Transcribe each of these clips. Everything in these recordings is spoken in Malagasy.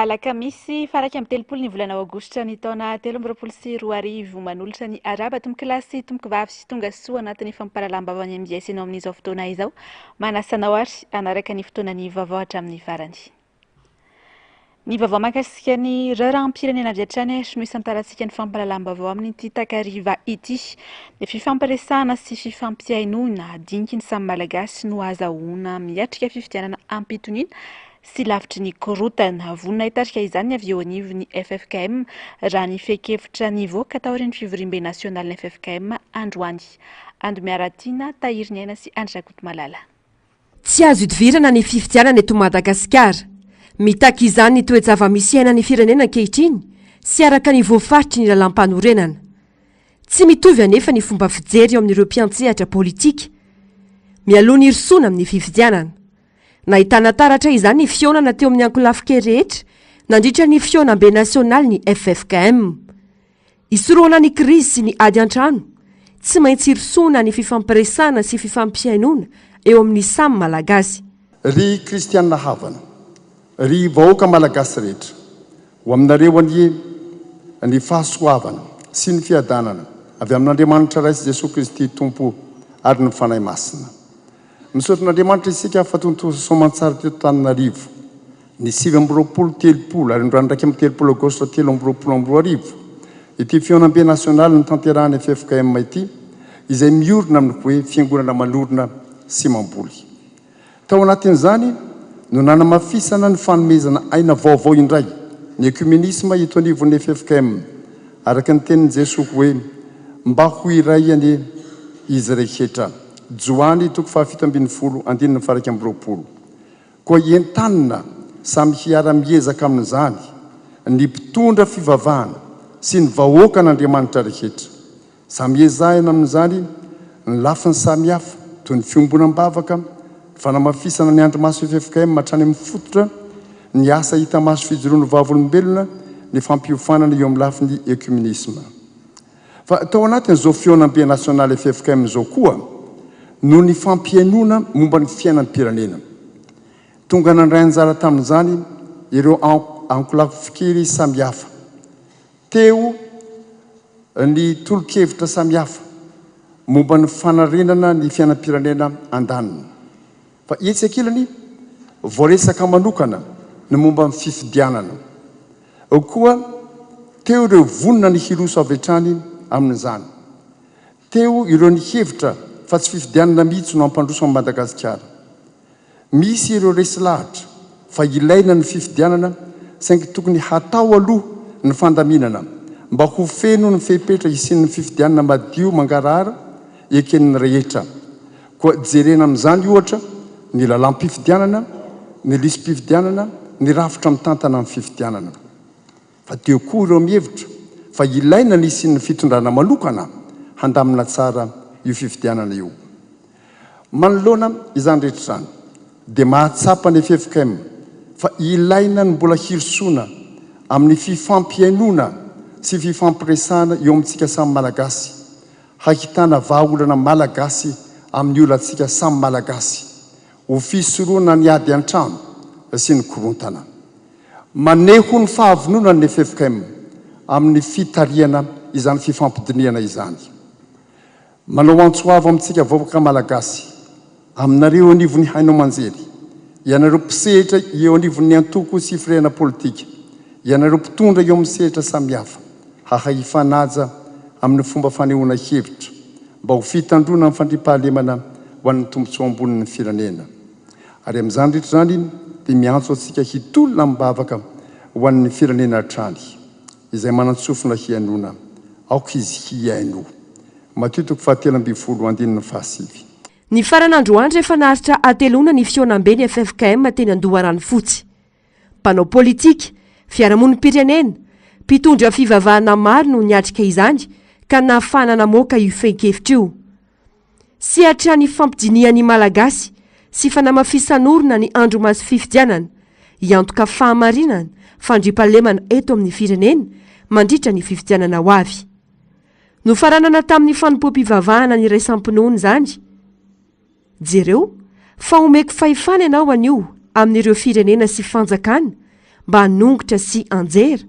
Alakamisy faha 31 ny volana aogositra ny taona 2023, manolotra ny arahaba tompokolahy sy tompokovavy tonga soa anatin'ny fampahalalam-baovaon'ny mbs ianao amin'izao fotoana izao. Manasa anao ary hanaraka ny fotoanan'ny vaovao hatramin'ny farany. Ny vaovao mahakasika ny raharaham-pirenena avy hatrany ary no isantarantsika ny fampahalalam-baovao amin'ity takariva ity. Ny fifampiresahana sy fifampihainoana diniky ny samy Malagasy no ahazahoana miatrika fifidianana am-pitoniana sy lavitry ny korontana. Vonona hitarika izany ny avy eo anivon'ny ffkm raha ny fehin-kevitra nivoaka taorian'ny fivoriambe nasionalin'ny ffkm androany. Ando Miaratiana, Tahiriniaina sy Andry Rakotomalala. Tsy azo idivirana ny fifidianana eto Madagasikara. Mitaky izany ny toe-java-misy iainan'ny firenena ankehitriny sy araka ny voafaritry ny lalàmpanorenana. Tsy mitovy anefa ny fomba fijery eo amin'ireo mpiantsehatra politika mialoha ny hirosoana amin'ny fifidianana. Nahitana taratra izany ny fihaonana teo amin'ny ankolafin-kery rehetra nandritra ny fihaonambe nasionalin'ny ffkm. Hisorohana ny krizy sy ny ady an-trano, tsy maintsy hirosoana ny fifampiresahana sy fifampihainoana eo amin'ny samy Malagasy. Ry kristiana havana, ry vahoaka malagasy rehetra, ho aminareo anie ny fahasoavana sy ny fiadanana avy amin'Andriamanitra Ray sy Jesoa Kristy Tompo ary ny Fanahy Masina. Misaotra an'Andriamanitra isika fa tontosa soamantsara teto Antananarivo ny 29, 30 ary androany 31 aogositra 2023 ity fihaonambe nasionaly notanterahan'ny ffkm ity izay miorina amin'ny hoe Fiangonana manorina sy mamboly. Tao anatin'izany no nanamafisana ny fanomezana aina vaovao indray ny ekumenisma eto anivon'ny ffkm araka ny tenin'i Jesoa hoe mba ho iray anie izy rehetra. Joany toko faha-17 andininy faha-21. Koa entanina samy hiara-miezaka amin'izany ny mpitondra fivavahana sy ny vahoakan'Andriamanitra rehetra. Samy ezahina amin'izany ny lafiny samihafa toy ny fiombonam-bavaka, ny fanamafisana ny andrimaso ffkm hatrany amin'ny fototra, ny asa hita maso fijoroan'ny vavolombelona, ny fampiofanana eo amin'ny lafiny ekumenisma. Fa tao anatin'izao fihaonambe nasionaly ffkm izao koa no nifampihainoana momba ny fiainam-pirenena. Tonga nandray anjara tamin'izany ireo ankolafin-kery samihafa. Teo ny tolo-kevitra samihafa momba ny fanarenana ny fiainam-pirenena andaniny. Fa etsy ankilany, voaresaka manokana ny momba ny fifidianana. Eo koa, teo ireo vonona ny hiroso avy hatrany amin'izany. Teo ireo nihevitra fa tsy fifidianana mihitsy no hampandroso an'i Madagasikara. Misy ireo resy lahatra fa ilaina ny fifidianana saingy tokony hatao aloha ny fandaminana mba ho feno ny fepetra hisian'ny fifidianana madio mangarahara eken'ny rehetra. Koa jerena amin'izany ohatra ny lalàm-pifidianana, ny lisi-pifidianana, ny rafitra mitantana ny fifidianana. Fa teo koa ireo mihevitra fa ilaina ny hisian'ny fitondrana manokana handamina tsara io fifidianana io. Manoloana izany rehetra izany dia mahatsapa ny ffkm fa ilaina ny mbola hirosoana amin'ny fifampihainoana sy fifampiresahana eo amintsika samy Malagasy hahitana vahaolana Malagasy amin'ny olantsika samy Malagasy ho fisorohana ny ady an-trano sy ny korontana. Maneho ny fahavononany ny ffkm amin'ny fitarihana izany fifampidinihana izany. Manao antso avo amintsika vahoaka Malagasy, aminareo eo anivon'ny haino aman-jery, ianareo mpisehatra eo anivon'ny antoko sy firehana politika, ianareo mpitondra eo amin'ny sehatra samihafa, hahay hifanaja amin'ny fomba fanehoana hevitra mba ho fitandroana ny fandriampahalemana ho an'ny tombontsoa ambonin'ny firenena. Ary amin'izany rehetra izany dia miantso antsika hitolona amim-bavaka ho an'ny firenena hatrany. Izay manan-tsofina hihainoana, aoka izy hihaino. Matio toko fahatelo ambin'ny folo andininy fahasivy. Nifarana androany rehefa naharitra hateloana ny fihaonambe ny ffkm teny Andoharanofotsy. Mpanao politika, fiarahamonim-pirenena, mpitondra fivavahana maro no niatrika izany ka nahafahana namoaka io fehin-kevitra io. Sehatra nifampidinihan'ny Malagasy sy fanamafisan'orina ny andromaso fifidianana, hiantoka fahamarinana, fandriampahalemana eto amin'ny firenena mandritra ny fifidianana ho avy. Nofaranana tamin'ny fanompoam-pivavahana niraisam-pinoana izany. Jereo, fa omeko fahefana ianao anio amin'ireo firenena sy fanjakana. mba hanongotra sy hanjera,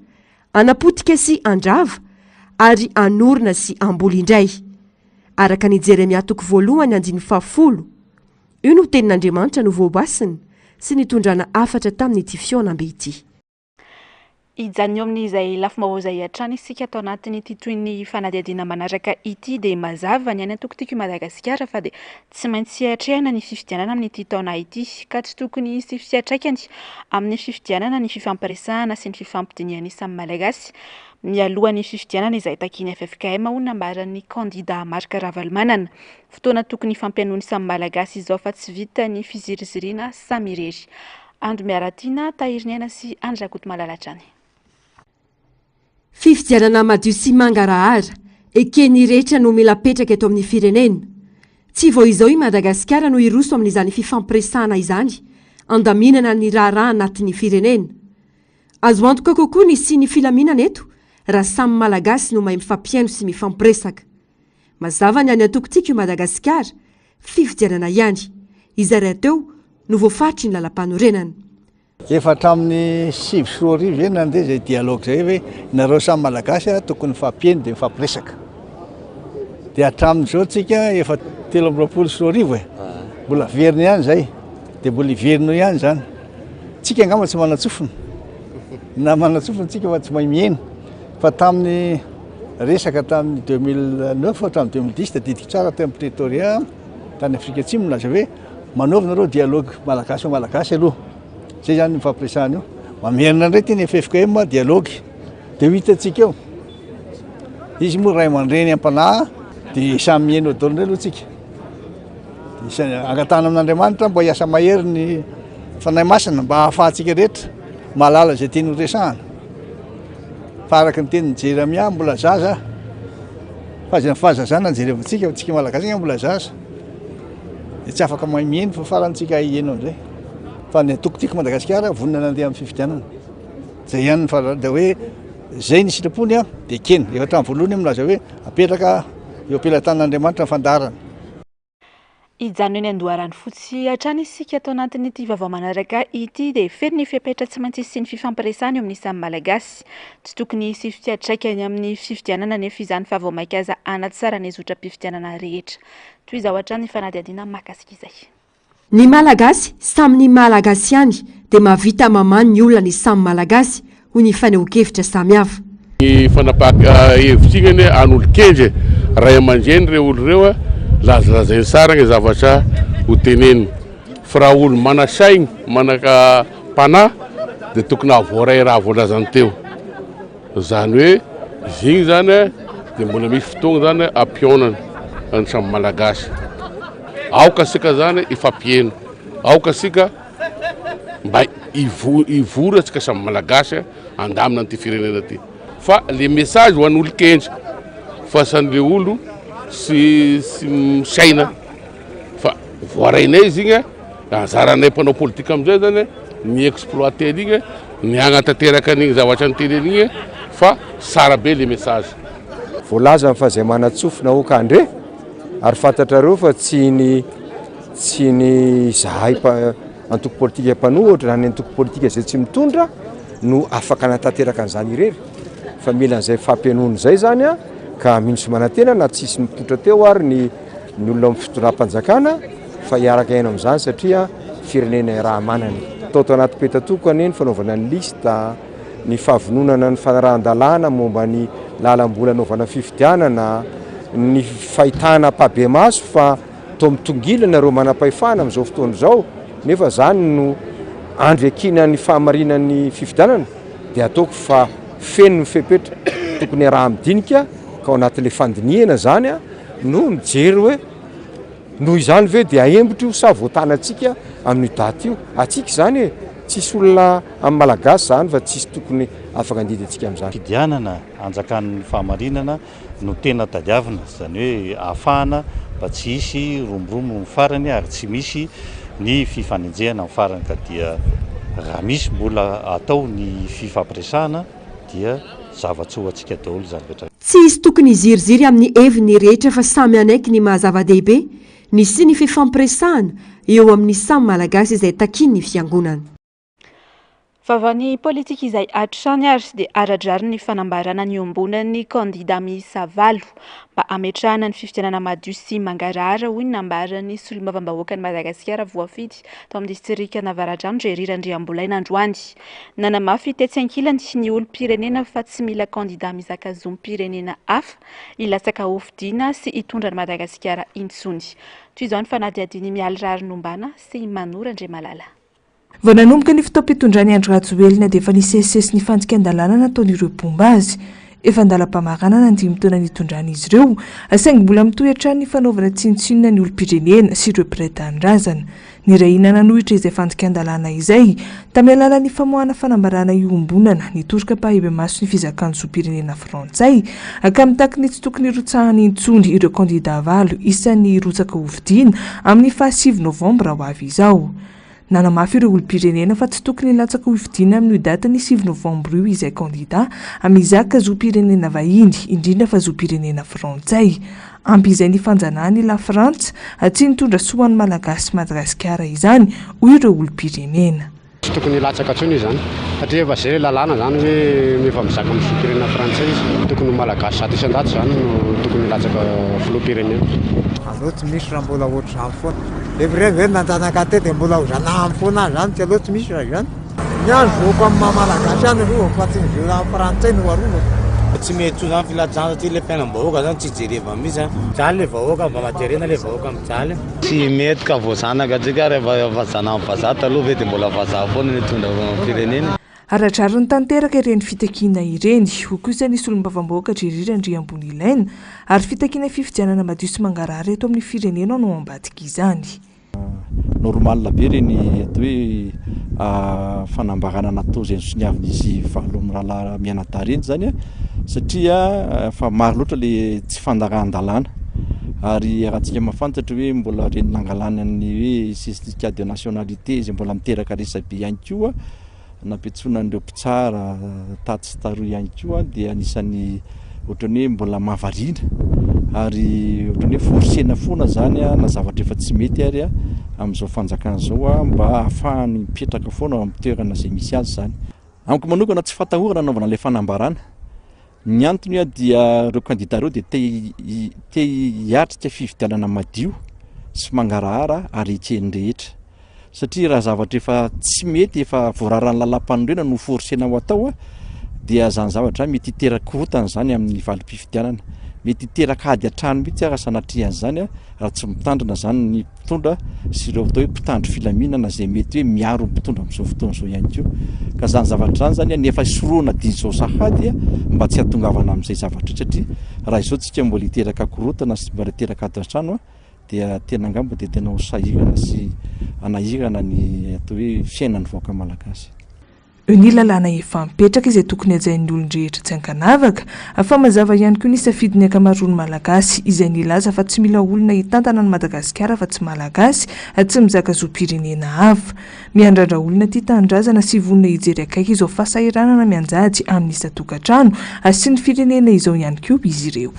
hanapotika sy handrava, ary hanorina sy hamboly indray. Araka ny Jeremia toko voalohany andininy fahafolo. Io no tenin'Andriamanitra novoabasina sy nitondrana hafatra tamin'ity fihaonambe ity. Hijanona eo amin'izay lafim-baovao izay hatrany isika ato anatin'ity toy ny fanadihadiana manaraka ity dia mazava ny any antoko Tiako i Madagasikara fa dia tsy maintsy atrehina ny fifidianana amin'ity taona ity ka tsy tokony hisy fiantraikany amin'ny fifidianana ny fifampiresahana sy ny fifampidinihan'ny samy Malagasy mialohan'ny fifidianana izay takian'ny ffkm hoy ny nambaran'ny kandida Marc Ravalomanana. Fotoana tokony hifampihainoan'ny samy Malagasy izao fa tsy vitan'ny fiziriziriana samy irery. Andro Miaratiana, Tahiriniaina sy Andry Rakotomalala hatrany. Fifidianana madio sy mangarahara, eken'ny rehetra no mila apetraka eto amin'ny firenena. Tsy vao izao i Madagasikara no hiroso amin'izany fifampiresahana izany, handaminana ny raharaha anatin'ny firenena. Azo antoka kokoa ny hisian'ny filaminana eto raha samy Malagasy no mahay mifampihaino sy mifampiresaka. Mazava ny any antoko Tiako i Madagasikara, fifidianana ihany, izay rahateo no voafaritry ny lalampanorenana. Efa hatramin'ny 2009 izay nandeha izay dialogue izay hoe nareo samy Malagasy tokony mifampiheno dia mifampiresaka. Dia hatramin'izao tsika efa 2023 e, mbola averina ihany izay, dia mbola hiverina eo ihany izany. Tsika angamba tsy manan-tsofina, na manan-tsofina tsika fa tsy mahay miheno. Fa tamin'ny resaka tamin'ny 2009 hatramin'ny 2010 tadidiko tsara teo amin'ny Pretoria tany Afrika Atsimo nilaza hoe manaovy nareo dialogue malagasy malagasy aloha. Zay zany ny fampiresahana io. Mamerina indray ty ny FFKM dialogue. Dia ho hitantsika eo. Izy moa ray aman-dreny am-panahy dia samy mihaino daholo indray aloha tsika. Angatahana amin'Andriamanitra mba hiasa mahery ny Fanahy Masina mba hahafahantsika rehetra mahalala izay tiany horesahana. Fa araka ny tenin'i Jeremia mbola zaza fa izay fahazazana no jerevantsika fa tsika Malagasy nga mbola zaza. Dia tsy afaka mahay miheno fa farany tsika hiheno amin'izay. Fa ny antoko Tiako Madagasikara vonona nandeha amin'ny fifidianana. Izay ihany ny fahalalana dia hoe izay ny sitrapony dia ekena. Efa hatramin'ny voalohany milaza hoe apetraka eo am-pelatanan'Andriamanitra ny fandaharana. Hijanona eny Andoharanofotsy hatrany isika ato anatin'ity vaovao manaraka ity dia feno ny fepetra tsy maintsy hisian'ny fifampiresahana eo amin'ny samy Malagasy. Tsy tokony hisy fiantraikany amin'ny fifidianana anefa izany fa vao mainka aza hanatsara ny zotram-pifidianana rehetra. Toy izao hatrany ny fanadihadiana mahakasika izay. Ny Malagasy samy ny Malagasy ihany dia mahavita mamaha ny olana ny samy Malagasy, hoy ny fanehoan-kevitra samihafa. Ny fanapahan-kevitra igny anie an'olon-kendry e, ray aman-dreny reo olo reo a, lazalazainy tsara ny zavatra ho teneniny, fa raha olo mana-saigny, manam-panahy de tokony hahavoaray raha voalazany teo, zany hoe izy igny zany a de mbola misy fotoagna zany ampihaonana ny samy Malagasy, aoka asika zany hifampiheno, aoka asika mba hivory antsika samy Malagasy handamina an'ity firenena ity. Fa le message ho an'olon-kendry fa tsy an'le olo sy sy misaina fa voarainay izy igny anjaranay mpanao politika amizay zany ny exploiter an'igny ny hagnatanteraka an'igny zavatra niteneniny igny fa tsara be le message. Voalazany fa izay manan-tsofina aoka handre, ary fantatrareo fa tsy ny tsy ny izahay antoko politika mpanohitra na ny antoko politika izay tsy mitondra no afaka hanatanteraka an'izany irery fa mila an'izay fampenoana izay izany an, ka mino sy manantena na tsisy nipoitra teo ary ny ny olona amin'ny fitondram-panjakana fa hiaraka hiaina amin'izany satria firenena iaraha-manana. Atao tao anaty petatoko anie ny fanaovana ny lista, ny fahavononana ny fanarahan-dalàna momba ny lalam-bola anaovana fifidianana, ny fahitana ampahibemaso fa Toa mitongilana ireo manam-pahefana amin'izao fotoana izao, nefa izany no andry ekina ny fahamarinan'ny fifidianana, dia ataoko fa feno ny fepetra tokony hiaraha-midinika, ka ao anatin'ilay fandinihana izany no mijery hoe noho izany ve dia ahembotra io sa voatanantsika amin'io daty io. Antsika izany e! Tsisy olona amin'ny Malagasy izany fa tsisy tokony afaka handidy antsika amin'izany. Fifidianana hanjakan'ny fahamarinana no tena tadiavina, izany hoe ahafahana mba tsy hisy romoromo ny farany ary tsy misy ny fifanenjehana amin'ny farany ka dia raha misy mbola atao ny fifampiresahana dia zava-tsoa ho antsika daholo izany rehetra. Tsy hisy tokony hiziriziry amin'ny heviny ny rehetra fa samy hanaiky ny maha zava-dehibe ny hisian'ny fifampiresahana eo amin'ny samy Malagasy izay takian'ny Fiangonana. Vavan'ny politika izay hatrany ary dia ara-drariny ny fanambarana niombonan'ny kandida miisa valo mba hametrahana ny fifidianana madio sy mangarahara, hoy ny nambaran'ny solombavambahoakan'i Madagasikara voafidy tao amin'ny distrikan'Avaradrano, Jerry Randriambolaina androany. Nanamafy tetsy ankilany ny olom-pirenena fa tsy mila kandida mizaka zom-pirenena hafa hilatsaka hofidiana sy hitondra an'i Madagasikara intsony. Toy izao ny fanadihadian'i Mialy Raharinombana sy Mano Randriamalala. Vao nanomboka ny fotoam-pitondran'i Andry Rajoelina dia efa nisesisesy ny fandikan-dalàna nataon'ireo mpomba azy. Efa an-dalam-pamaranana ny dimy taona nitondran'izy ireo, saingy mbola mitohy hatrany ny fanaovana tsinontsinona ny olom-pirenena sy ireo mpiray tanindrazana. Nirahina nanohitra izay fandikan-dalàna izay, tamin'ny alalan'ny famoahana fanambarana iombonana nitoroka ampahibemaso ny fizakan-jom-pirenena frantsay, ka mitaky ny tsy tokony hirotsahany intsony ireo kandidà valo isan'ny hirotsaka hofidiana amin'ny fahasivy novambra ho avy izao. Nanamafy ireo olom-pirenena fa tsy tokony hilatsaka hofidiana amin'io datin'ny sivy novambra io izay kandida mizaka zom-pirenena vahiny, indrindra fa zom-pirenena frantsay. Ampy izay ny fanjanahan'i Lafrantsa, tsy nitondra soa ho an'ny Malagasy sy Madagasikara izany, hoy ireo olom-pirenena. Tsy tokony hilatsaka intsony izy izany satria efa izay ilay lalàna izany hoe efa mizaka amin'ny zom-pirenena frantsay izy. Tokony ho Malagasy 100% izany no tokony hilatsaka filoham-pirenena. Aleo tsy misy raha mbola ohatr'izany foana. Efa ireny ve nanjanaka teo dia mbola ho zanahany foana any izany? Tsy aleo tsy misy raha izany. Ny ahy ny zoko amin'ny maha malagasy ahy no arovako fa tsy ny zo frantsay no arovako. Tsy mety intsony zany filatsahana satria le fiainam-bahoaka zany tsy jereva mihitsy a. Mijaly le vahoaka, mba jerena le vahoaka mijaly. Tsy mety ka voazanaka antsika ary efa zanahany vazaha taloha ve dia mbola vazaha foana no hitondra firenena. Ara-drariny tanteraka ireny fitakiana ireny, hoy kosa ny solombavambahoaka Jerry Randriambonilaina, ary fitakiana fifidianana madio sy mangarahara eto amin'ny firenena no ao ambadik'izany. Normal be ireny atao hoe fanambarana natao izay nosoniavin'izy valo mirahalahy mianadahy ireny izany satria efa maro loatra ilay tsy fanarahan-dalàna ary raha antsika mahafantatra hoe mbola ireny nangalana ny hoe certificat de nationalité izay mbola miteraka resabe ihany koa Nampiantsoana an'ireo mpitsara tatsy sy taroa ihany koa dia anisan'ny ohatran'ny hoe mbola mahavariana ary ohatran'ny hoe forcena foana izany na zavatra efa tsy mety ary amin'izao fanjakana izao mba hahafahany mipetraka foana ao amin'ny toerana izay misy azy izany. Amiko manokana tsy fatahorana anaovana ilay fanambarana. Ny antony dia ireo kandida ireo dia te te hiatrika fifidianana madio sy mangarahara ary eken'ny rehetra. Satria raha zavatra efa tsy mety, efa voararan'ny lalàmpanorenana no forcena ho atao dia izany zavatra izany mety hiteraka korontana izany amin'ny valim-pifidianana. Mety hiteraka ady an-trano mihitsy raha sanatria an'izany raha tsy mitandrina izany ny mpitondra sy ireo atao hoe mpitandro filaminana izay mety hoe miaro ny mpitondra amin'izao fotoana izao ihany koa. Ka izany zavatra izany izany ny efa hisorohana dieny izao sahady mba tsy hahatongavana amin'izay zavatra io satria raha izao tsika mbola hiteraka korontana sy mbola hiteraka ady an-trano dia tena angamba dia tena ho sahirana sy hanahirana ny atao hoe fiainan'ny vahoaka malagasy. Eo ny lalàna efa mipetraka izay tokony hajain'ny olon-drehetra tsy ankanavaka, fa mazava ihany koa ny safidin'ny ankamaroan'ny Malagasy izay nilaza fa tsy mila olona hitantana an'i Madagasikara fa tsy Malagasy tsy mizaka zom-pirenena hafa. Miandrandra olona tia tanindrazana sy vonona hijery akaiky izao fahasahiranana mianjady amin'ny isan-tokantrano sy ny firenena izao ihany koa izy ireo.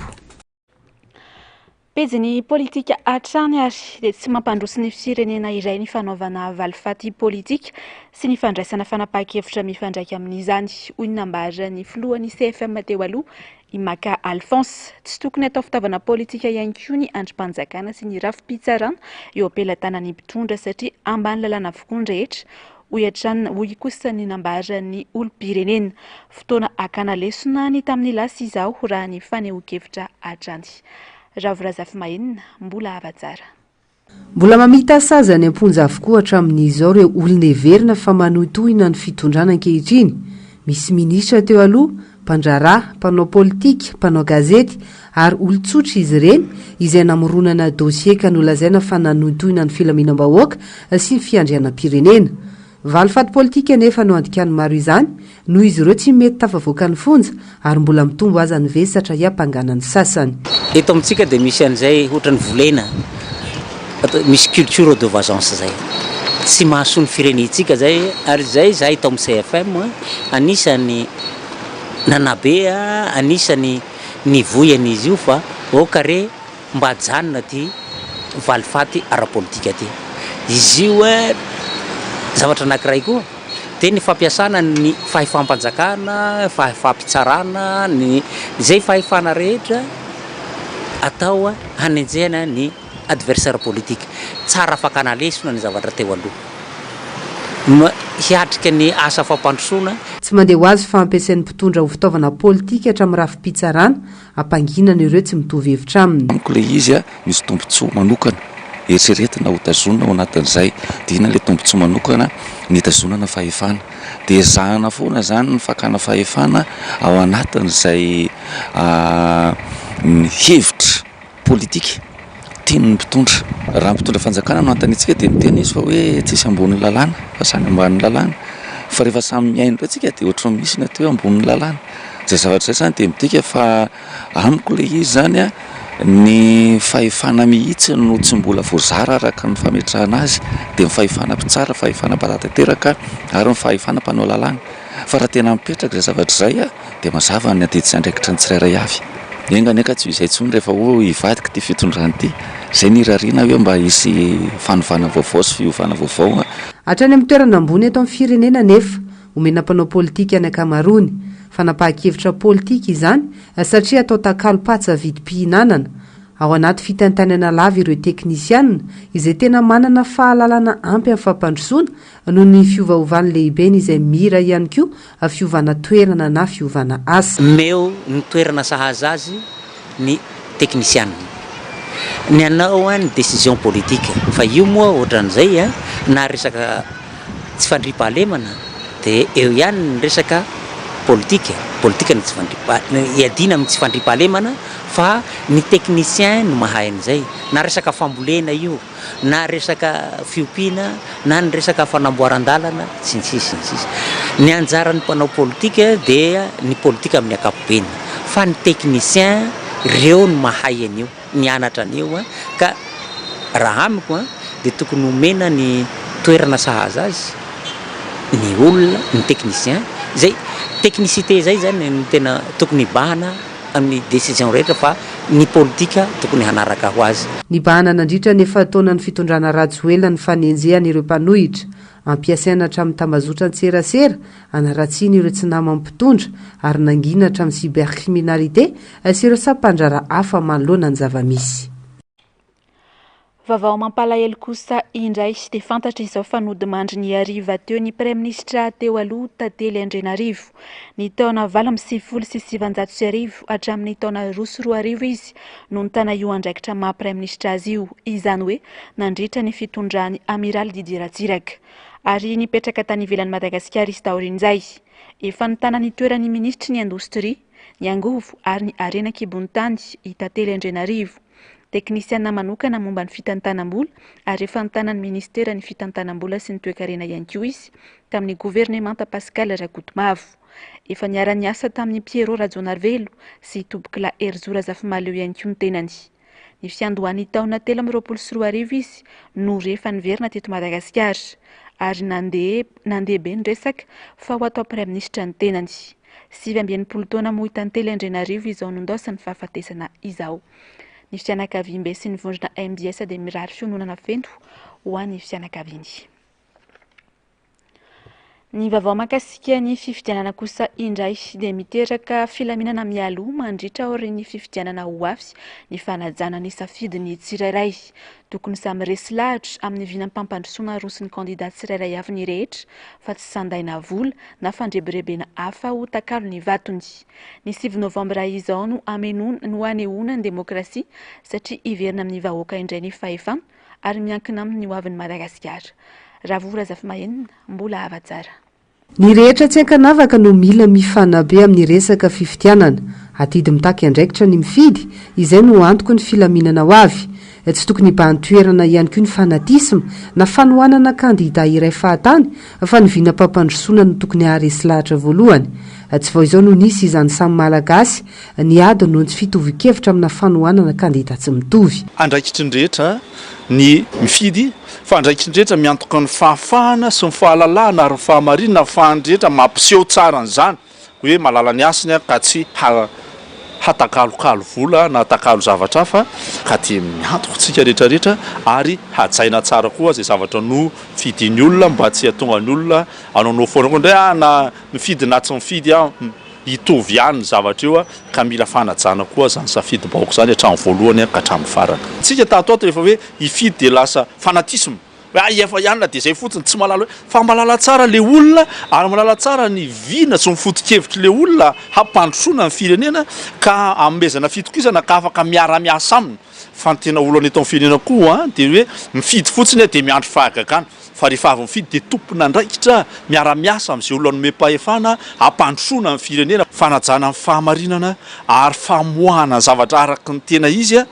Pejin'ny politika hatrany ary dia tsy mampandroso ny firenena iray ny fanaovana valifaty politika sy ny fandraisana fanapahan-kevitra mifandraika amin'izany, hoy ny nambaran'ny filohan'ny CFM teo aloha, i Maka Alphonse. Tsy tokony hatao fitaovana politika ihany koa ny andrim-panjakana sy ny rafi-pitsarana eo am-pelatanan'ny mpitondra satria ambany lalàna avokoa ny rehetra, hoy hatrany hoy kosa ny nambaran'ny olom-pirenena. Fotoana hakana lesona ny tamin'ny lasa izao raha ny fanehoan-kevitra hatrany. Ravo Razafimahenina, Mbola Hava-tsara. Mbola mamita sazy any am-ponja avokoa hatramin'izao ireo olona heverina fa manohintohina ny fitondrana ankehitriny. Misy minisitra teo aloha, mpandraharaha, mpanao politika, mpanao gazety ary olon-tsotra izy ireny izay namoronana dossier ka nolazaina fa nanohintohina ny filaminam-bahoaka sy ny fiandrianam-pirenena. Valifaty politika anefa no andikan'ny maro izany noho izy ireo tsy mety tafavoaka ny fonja ary mbola mitombo aza ny vesatra hiampangana ny sasany. Eto amintsika dia misy an'izay ohatran'ny volena, misy culture de vengeance izay. Tsy mahasoa ny firenentsika izay ary izay izahay tao amin'ny CFM anisan'ny nanabe, anisan'ny nivoy an'izy io fa aoka re mba ajanona ty valifaty ara-politika ty. Izy io zavatra anakiray koa, Dia ny fampiasana ny fahefam-panjakana, fahefam-pitsarana, ny izay fahefana rehetra atao hanenjehana ny adversaire politique. Tsara fakana lesona ny zavatra teo aloha. Hiatrika ny asa fampandrosoana. Tsy mandeha ho azy fa ampiasain'ny mpitondra ho fitaovana politika hatramin'ny rafi-pitsarana hampanginana ireo tsy mitovy hevitra aminy. Amiko ilay izy misy tombontsoa manokana eritreretina ho tazonina ao anatin'izay. Dia inona ilay tombontsoa manokana? Ny hitazonana fahefana. Dia ezahana foana izany ny fakana fahefana ao anatin'izay hevitra politika tian'ny mpitondra. Raha ny mpitondra fanjakana no anontaniantsika dia miteny izy fa hoe tsisy ambonin'ny lalàna fa samy ambanin'ny lalàna. Fa rehefa samy mihaino indray tsika dia ohatran'ny misy ny atao hoe ambonin'ny lalàna. Izay zavatra izay izany dia midika fa amiko ilay izy izany an, ny fahefana mihitsy no tsy mbola voazara araka ny fametrahana azy, dia ny fahefana mpitsara, fahefana mpanatanteraka ary ny fahefana mpanao lalàna. Fa raha tena mipetraka izay zavatra izay an, dia mazava ny adidy sy andraikitry ny tsirairay avy. Enga anie ka tsy ho izay intsony rehefa hoe hivadika ity fitondrana ity. Izay no irariana hoe mba hisy fanovana vaovao sy fiovana vaovao. Hatrany amin'ny toerana ambony eto amin'ny firenena anefa, omena mpanao politika ny ankamaroany. Fanapahan-kevitra politika izany satria atao takalo patsa vidim-pihinanana. Ao anaty fitaintainana lava ireo teknisiana izay tena manana fahalalana ampy amin'ny fampandrosoana noho ny fiovaovan'ny lehibeny izay mira ihany koa fiovana toerana na fiovana asa. Omeo ny toerana sahaza azy ny teknisianina. Ny anao ny décision politique fa io moa ohatran'izay na resaka tsy fandriampahalemana dia eo ihany ny resaka politika, politika ny tsy fandriampa- iadiana amin'ny tsy fandriampahalemana fa ny technicien no mahay an'izay na resaka fambolena io na resaka fiompiana na ny resaka fanamboaran-dalana sy ny sisa sy ny sisa. Ny anjaran'ny mpanao politika dia ny politika amin'ny ankapobeny fa ny technicien ireo no mahay an'io, nianatra an'io ka raha amiko dia tokony omena ny toerana sahaza azy ny olona, ny technicien, izay technicité izay zany no tena tokony hibahana amin'ny décision rehetra fa ny politika tokony hanaraka ho azy. Nibahana nandritra ny efa-taonan'ny fitondrana Rajoelina ny fanenjehana ireo mpanohitra. Ampiasaina hatramin'ny tambazotran-tserasera hanaratsiana ireo tsy naman'ny mpitondra ary nangina hatramin'ny cybercriminalité sy ireo sampandraharaha hafa manoloana ny zava-misy. Vaovao mampalahelo kosa indray dia fantatra izao fa nodimandry ny hariva teo ny praiminisitra teo aloha Tantely Andrianarivo. Ny taona 1998 hatramin'ny taona 2002 izy no nitana io andraikitra maha praiminisitra azy io, izany hoe nandritra ny fitondran'i Amiraly Didier Ratsiraka. Ary nipetraka tany ivelan'i Madagasikara izy taorian'izay. Efa nitana ny toeran'ny minisitry ny indostria, ny angovo ary ny harena an-kibon'ny tany i Tantely Andrianarivo. Teknisiana manokana momba ny fitantanam-bola ary efa nitana ny ministeran'ny fitantanam-bola sy ny toekarena ihany koa izy tamin'ny governemanta Pascal Rakotomavo. Efa niara-niasa tamin'i Pierrot Rajaonarivelo sy Tompokolahy Herizo Razafimahaleo ihany koa ny tenany. Ny fiandohan'ny taona 2023 izy no rehefa niverina teto Madagasikara ary nandeha nandeha be ny resaka fa ho atao praiminisitra ny tenany. 69 taona moa i Tantely Andrianarivo izao nondaosan'ny fahafatesana izao. Ny fianakaviambe sy ny vondrona mbs dia mirary fiononana feno ho an'ny fianakaviany. Ny vaovao mahakasika ny fifidianana kosa indray dia miteraka filaminana mialoha mandritra aorian'ny fifidianana ho avy ny fanajana ny safidin'ny tsirairay. Tokony samy resy lahatra amin'ny vinam-pampandrosoana aroson'ny kandida tsirairay avy ny rehetra fa tsy sandaina vola na fandrebirebena hafa ho takalon'ny vatony. Ny sivy novambra izao no hamenoana no hanehoana ny demokrasia satria hiverina amin'ny vahoaka indray ny fahefana ary miankina aminy ny hoavin'i Madagasikara. Ravoa Razafimahenina, Mbola hava-tsara. Ny rehetra tsy ankanavaka no mila mifanabe amin'ny resaka fifidianana. Adidy mitaky andraikitra ny mifidy, izay no antoky ny filaminana ho avy. Tsy tokony hibahan-toerana ihany koa ny fanatisme na fanohanana kandida iray fahatany fa ny vinam-pampandrosoana no tokony haharesy lahatra voalohany. Tsy vao izao no nisy izany samy Malagasy niady noho ny tsy fitovian-kevitra amina fanohanana kandida tsy mitovy. Andraikitry ny rehetra ny mifidy fa andraikitry ny rehetra miantoka ny fahafahana sy ny fahalalahana ary ny fahamarinana ahafahan'ny rehetra mampiseho tsara an'izany. hoe mahalala ny hasiny ka tsy ha hatakalokalo vola na hatakalo zavatra hafa ka dia miantoko tsika rehetra rehetra ary hajaina tsara koa izay zavatra no fidin'ny olona mba tsy hahatonga ny olona hanaonao foana koa indray ah na mifidy na tsy mifidy aho hitovy ihany ny zavatra io ka mila fanajana koa izany safidim-bahoaka izany hatramin'ny voalohany ka hatramin'ny farany. Tsika tato ato rehefa hoe hifidy dia lasa fanatisme. Hoe hay efa ihany na dia izay fotsiny, tsy mahalala hoe, fa mahalala tsara ilay olona ary mahalala tsara ny vina sy ny foto-kevitr'ilay olona hampandrosoana ny firenena ka hanomezana fitokisana ka afaka miara-miasa aminy. Fa ny tena olana eto amin'ny firenena koa dia hoe mifidy fotsiny dia miandry fahagagana, fa rehefa avy mifidy dia tompon'andraikitra miara-miasa amin'izay olona nomem-pahefana hampandrosoana ny firenena, fanajana ny fahamarinana ary famoahana ny zavatra araka ny tena izy.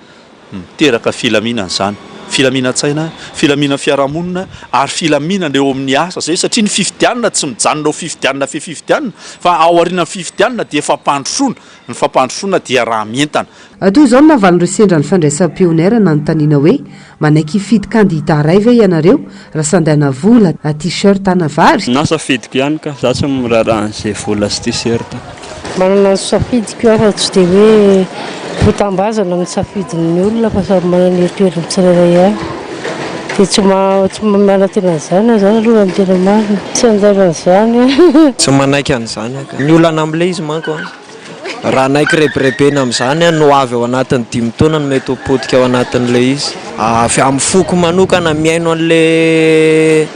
Miteraka filaminana izany, filaminan-tsaina, filaminan'ny fiarahamonina ary filaminana eo amin'ny asa izay satria ny fifidianana tsy mijanona ho fifidianana fe fifidianana fa ao aorianan'ny fifidianana dia fampandrosoana, ny fampandrosoana dia raha mientana. Toy izao no navalin'ireo sendra ny fandraisam-pionera nanontaniana hoe, Manaiky hifidy kandida iray ve ianareo raha sandaina vola, t-shirt na vary? Na safidiko ihany ka, za tsy miraharaha an'izay vola sy t-shirt. Manana ny safidiko aho fa tsy dia hoe fitambazana ny safidin'ny olona fa samy manana ny eritreriny tsirairay avy. Dia tsy tsy manantena an'izany aho izany aloha raha ny tena marina. Tsy handaina an'izany aho. Tsy manaiky an'izany aho ka. Ny olana amin'ilay izy manko an, Raha hanaiky rebirebena amin'izany aho, ny ho avy ao anatin'ny dimy taona no mety ho potika ao anatin'ilay izy. Avy amin'ny foko manokana mihaino an'ilay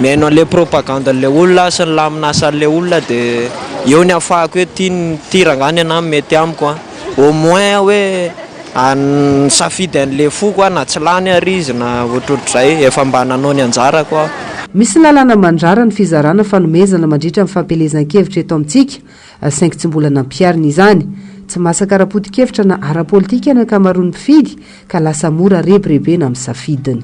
mihaino an'ilay propagande-n'ilay olona aho sy ny lamin'asan'ilay olona dia eo ny ahafahako hoe ity ity rangahy ny anah no mety amiko an. Au moins aho hoe nisafidy an'ilay foko aho na tsy lany ary izy na ohatrohatr'izay, efa mba nanao ny anjarako aho. Misy lalàna mandrara ny fizarana fanomezana mandritra ny fampielezan-kevitra eto amintsika. saingy tsy mbola nampiharina izany. Tsy masaka ara-poto-kevitra na ara-politika ny ankamaroan'ny mpifidy ka lasa mora rebirebena amin'ny safidiny.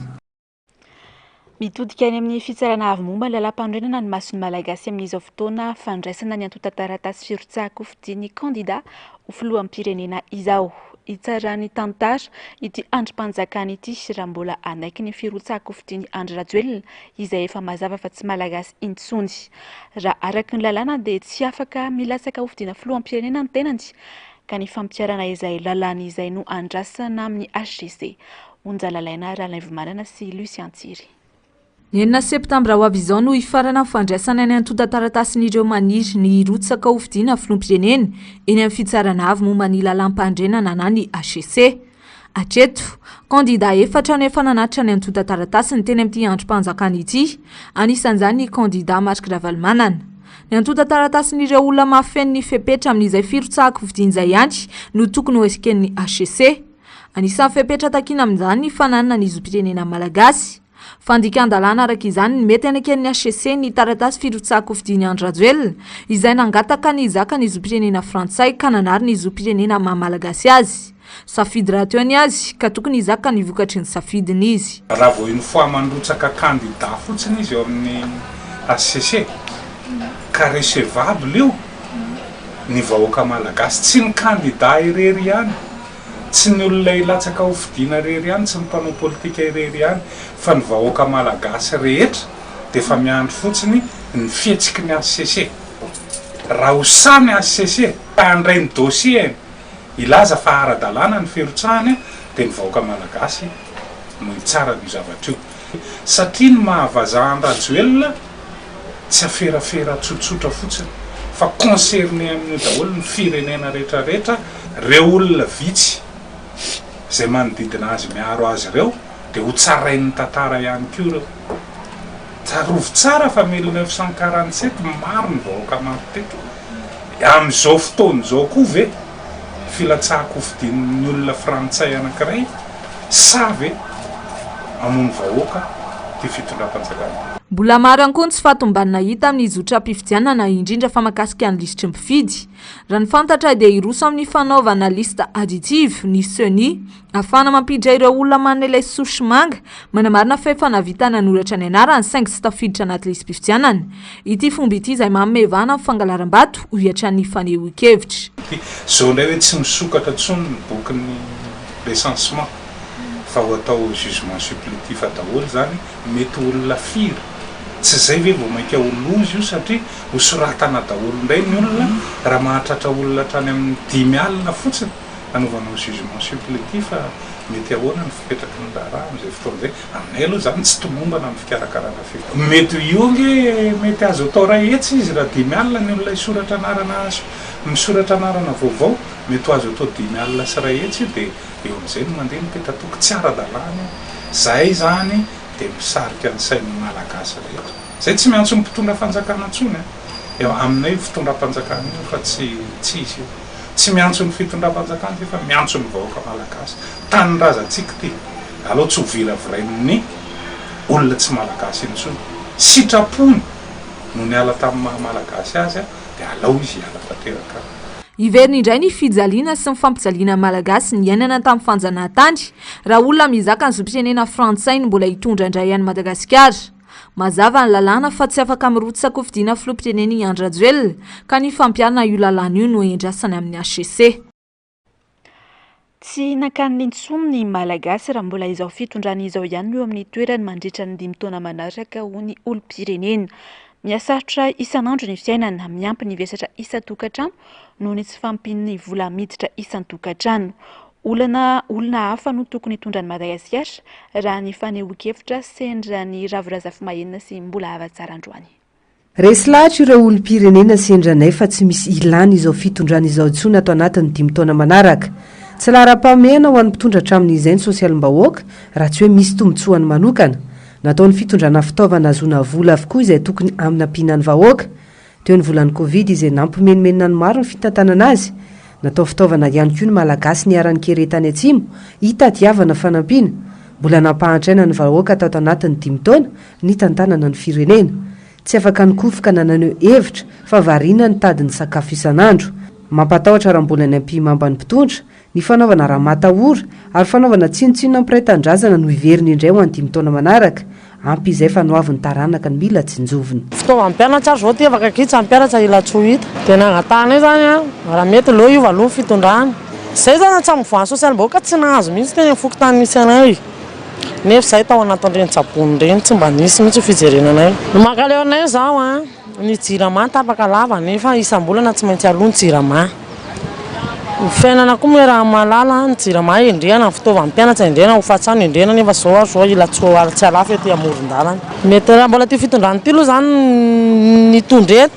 Mitodika any amin'ny fitsarana avo momba ny lalàmpanorenana ny mason'ny Malagasy amin'izao fotoana fandraisana ny antontan-taratasy firotsahan-kofidian'ny kandida ho filoham-pirenena izao. Hitsaran'ny tantara ity andrim-panjakana ity raha mbola hanaiky ny firotsahan-kofidian'i Andry Rajoelina izay efa mazava fa tsy Malagasy intsony. Raha araka ny lalàna dia tsy afaka milatsaka hofidiana filoham-pirenena ny tenany ka ny fampiharana izay lalàna izay no andrasana amin'ny HCC. Onja Lalaina Ralaivomanana sy Lucien Tsiry. Ny enina septambra ho avy izao no hifarana ny fandraisana ny antontan-taratasin'ireo maniry ny hirotsaka hofidiana filoham-pirenena eny amin'ny fitsarana avo momba ny lalàmpandrenana na ny HCC. Hatreto, kandidà efatra no efa nanatitra ny antontan-taratasiny teny amin'ity andrim-panjakana ity, anisan'izany ny kandidà Marc Ravalomanana. Ny antontan-taratasin'ireo olona mahafeno ny fepetra amin'izay firotsahan-kofidiny izay ihany no tokony hoeken'ny hcc. Anisan'ny fepetra takiana amin'izany ny fananana ny zom-pirenena malagasy. Fandikan-dalàna araka izany ny mety haneken'ny hcc ny taratasy firotsahan-kofidian'i Andry Rajoelina, izay nangataka ny hizaka ny zom-pirenena frantsay ka nanary ny zom-pirenena maha malagasy azy. Safidy rahateo ny azy, ka tokony hizaka ny vokatry ny safidiny izy. Raha vao une fois mandrotsaka candidat fotsiny izy eo amin'ny hcc ka recevable io, ny vahoaka malagasy, tsy ny candidat irery ihany, Tsy ny olona hilatsaka ho fidiana irery ihany, tsy ny mpanao politika irery ihany, fa ny vahoaka malagasy rehetra dia efa miandry fotsiny ny fihetsiky ny hcc. Raha ho sahy ny hcc ka handray ny dossier-ny hilaza fa ara-dalàna ny firotsahany dia ny vahoaka malagasy no hitsara an'io zavatra io. Satria ny maha vazaha an-dRajoelina tsy aferafera tsotsotra fotsiny fa concerné amin'io daholo ny firenena rehetra rehetra, reo olona vitsy izay manodidina azy miaro azy ireo dia ho tsarain'ny tantara ihany koa ireo. Tsarovy tsara fa 1947 maro ny vahoaka maty teto. Amin'izao fotoana izao koa ve filatsahan-kofidian'ny olona frantsay anankiray sa ve hamono vahoaka ity fitondram-panjakana ity? Mbola maro ihany koa ny tsy fahatombanana hita amin'ny zotram-pifidianana, indrindra fa mahakasika ny lisitry ny mpifidy. Raha ny fantatra dia hiroso amin'ny fanaovana liste additive ny Ceni, ahafahana mampiditra ireo olona manana ilay souche manga, manamarina fa efa nahavita nanoratra ny anarany saingy tsy tafiditra anaty lisi-pifidianana. Ity fomba ity izay manome vahana ny fangalaram-bato, hoy hatrany ny fanehoan-kevitra. Izao indray hoe tsy misokatra intsony ny bokin'ny recensement fa ho atao jugement supplétif daholo izany, mety olona firy? Tsy izay ve vao mainka ho loza io satria ho soratana daholo indray ny olona raha mahatratra olona hatrany amin'ny 50 fotsiny hanaovanao jugement supplétif mety ahoana ny fipetraky ny raharaha amin'izay fotoana izay? Aminay aloha izany tsy tomombana ny fikarakarana fifidianana. Mety io ange mety azo atao 100 izy raha 50 ny olona hisoratra anarana misoratra anarana vaovao mety ho azo atao 150 io dia eo amin'izay no mandeha ny petatoko tsy ara-dalàna io. Izay izany dia misarika ny sain'ny Malagasy rehetra. Izay tsy miantso ny mpitondra fanjakana intsony an! Eo aminay io fitondram-panjakana io fa tsy tsy izy io. Tsy miantso ny fitondram-panjakana isika fa miantso ny vahoaka Malagasy. Tanindrazantsika ity. Aleo tsy ho viravirain'ny olona tsy Malagasy intsony. Sitrapony no niala tamin'ny maha Malagasy azy dia alao izy hiala tanteraka. Hiverina indray ny fijaliana sy ny fampijaliana Malagasy niainana tamin'ny fanjanahantany raha olona mizaka ny zom-pirenena frantsay no mbola hitondra indray an'i Madagasikara. Mazava ny lalàna fa tsy afaka mirotsa-kofidina filoham-pirenena i Andry Rajoelina ka ny fampiharana io lalàna io no endrasany amin'ny hcc. Tsy nankaniny intsony ny Malagasy raha mbola izao fitondrana izao ihany no eo amin'ny toerany mandritra ny dimy taona manaraka, hoy ny olom-pirenena. Mihasarotra isan'andro ny fiainana, miampy ny vesatra isan-tokantrano noho ny tsy fahampian'ny vola miditra isan-tokantrano. Olana olona hafa no tokony hitondra an'i Madagasikara, raha ny fanehoan-kevitra sendra ny Ravo Razafimahenina sy Mbola Havatsara androany. Resy lahatra ireo olom-pirenena sendra anay fa tsy misy ilana izao fitondrana izao intsony ato anatin'ny dimy taona manaraka. Tsy laharam-pahamehana ho an'ny mpitondra hatramin'izay ny sosialim-bahoaka raha tsy hoe misy tombontsoany manokana. Nataon'ny fitondrana fitaovana ahazoana vola avokoa izay tokony hamnampiana ny vahoaka. Teo ny volan'ny Covid izay nampimenomenona ny maro ny fitantanana azy. Natao fitaovana ihany koa ny Malagasy niharan'ny kere tany atsimo hitadiavana fanampiana. Mbola nampahantraina ny vahoaka tato anatin'ny dimy taona nitantanana ny firenena. Tsy afaka nikofoka na naneho hevitra fa variana nitady ny sakafo isan'andro. Mampatahotra raha mbola ny ampihimamba ny mpitondra, ny fanaovana ramatahora ary fanaovana tsinontsinona ny mpiray tanindrazana no hiverina indray ho an'ny dimy taona manaraka. Ampy izay fa ny hoavin'ny taranaka no mila tsinjovina. Fitaovam-pianatra ary zao ty afaka akia tsy hampianatra ila tsy ho hita. Dia nangatahanay zany an, raha mety aleo hiova aloha ny fitondrana. Zay zany hatramin'ny voan'ny sosialim-bahoaka tsy nahazo mihitsy teny amin'ny fokontany nisy anay. Nefa izahay tao anatin'ireny tsabony ireny tsy mba nisy mihitsy fijerena anay. Ny mankaleo anay izao an, ny jirama tapaka lava nefa isam-bolana tsy maintsy aloa ny jirama. Ny fiainana koa moa raha mahalala ny jirama endrehana, ny fitaovan'ny mpianatra endrehana, hofan-trano endrehana nefa izao ary izao ila tsy ho ary tsy halafo ety amoron-dalana. Mety raha mbola ity fitondrana ity aloha izany nitondra eto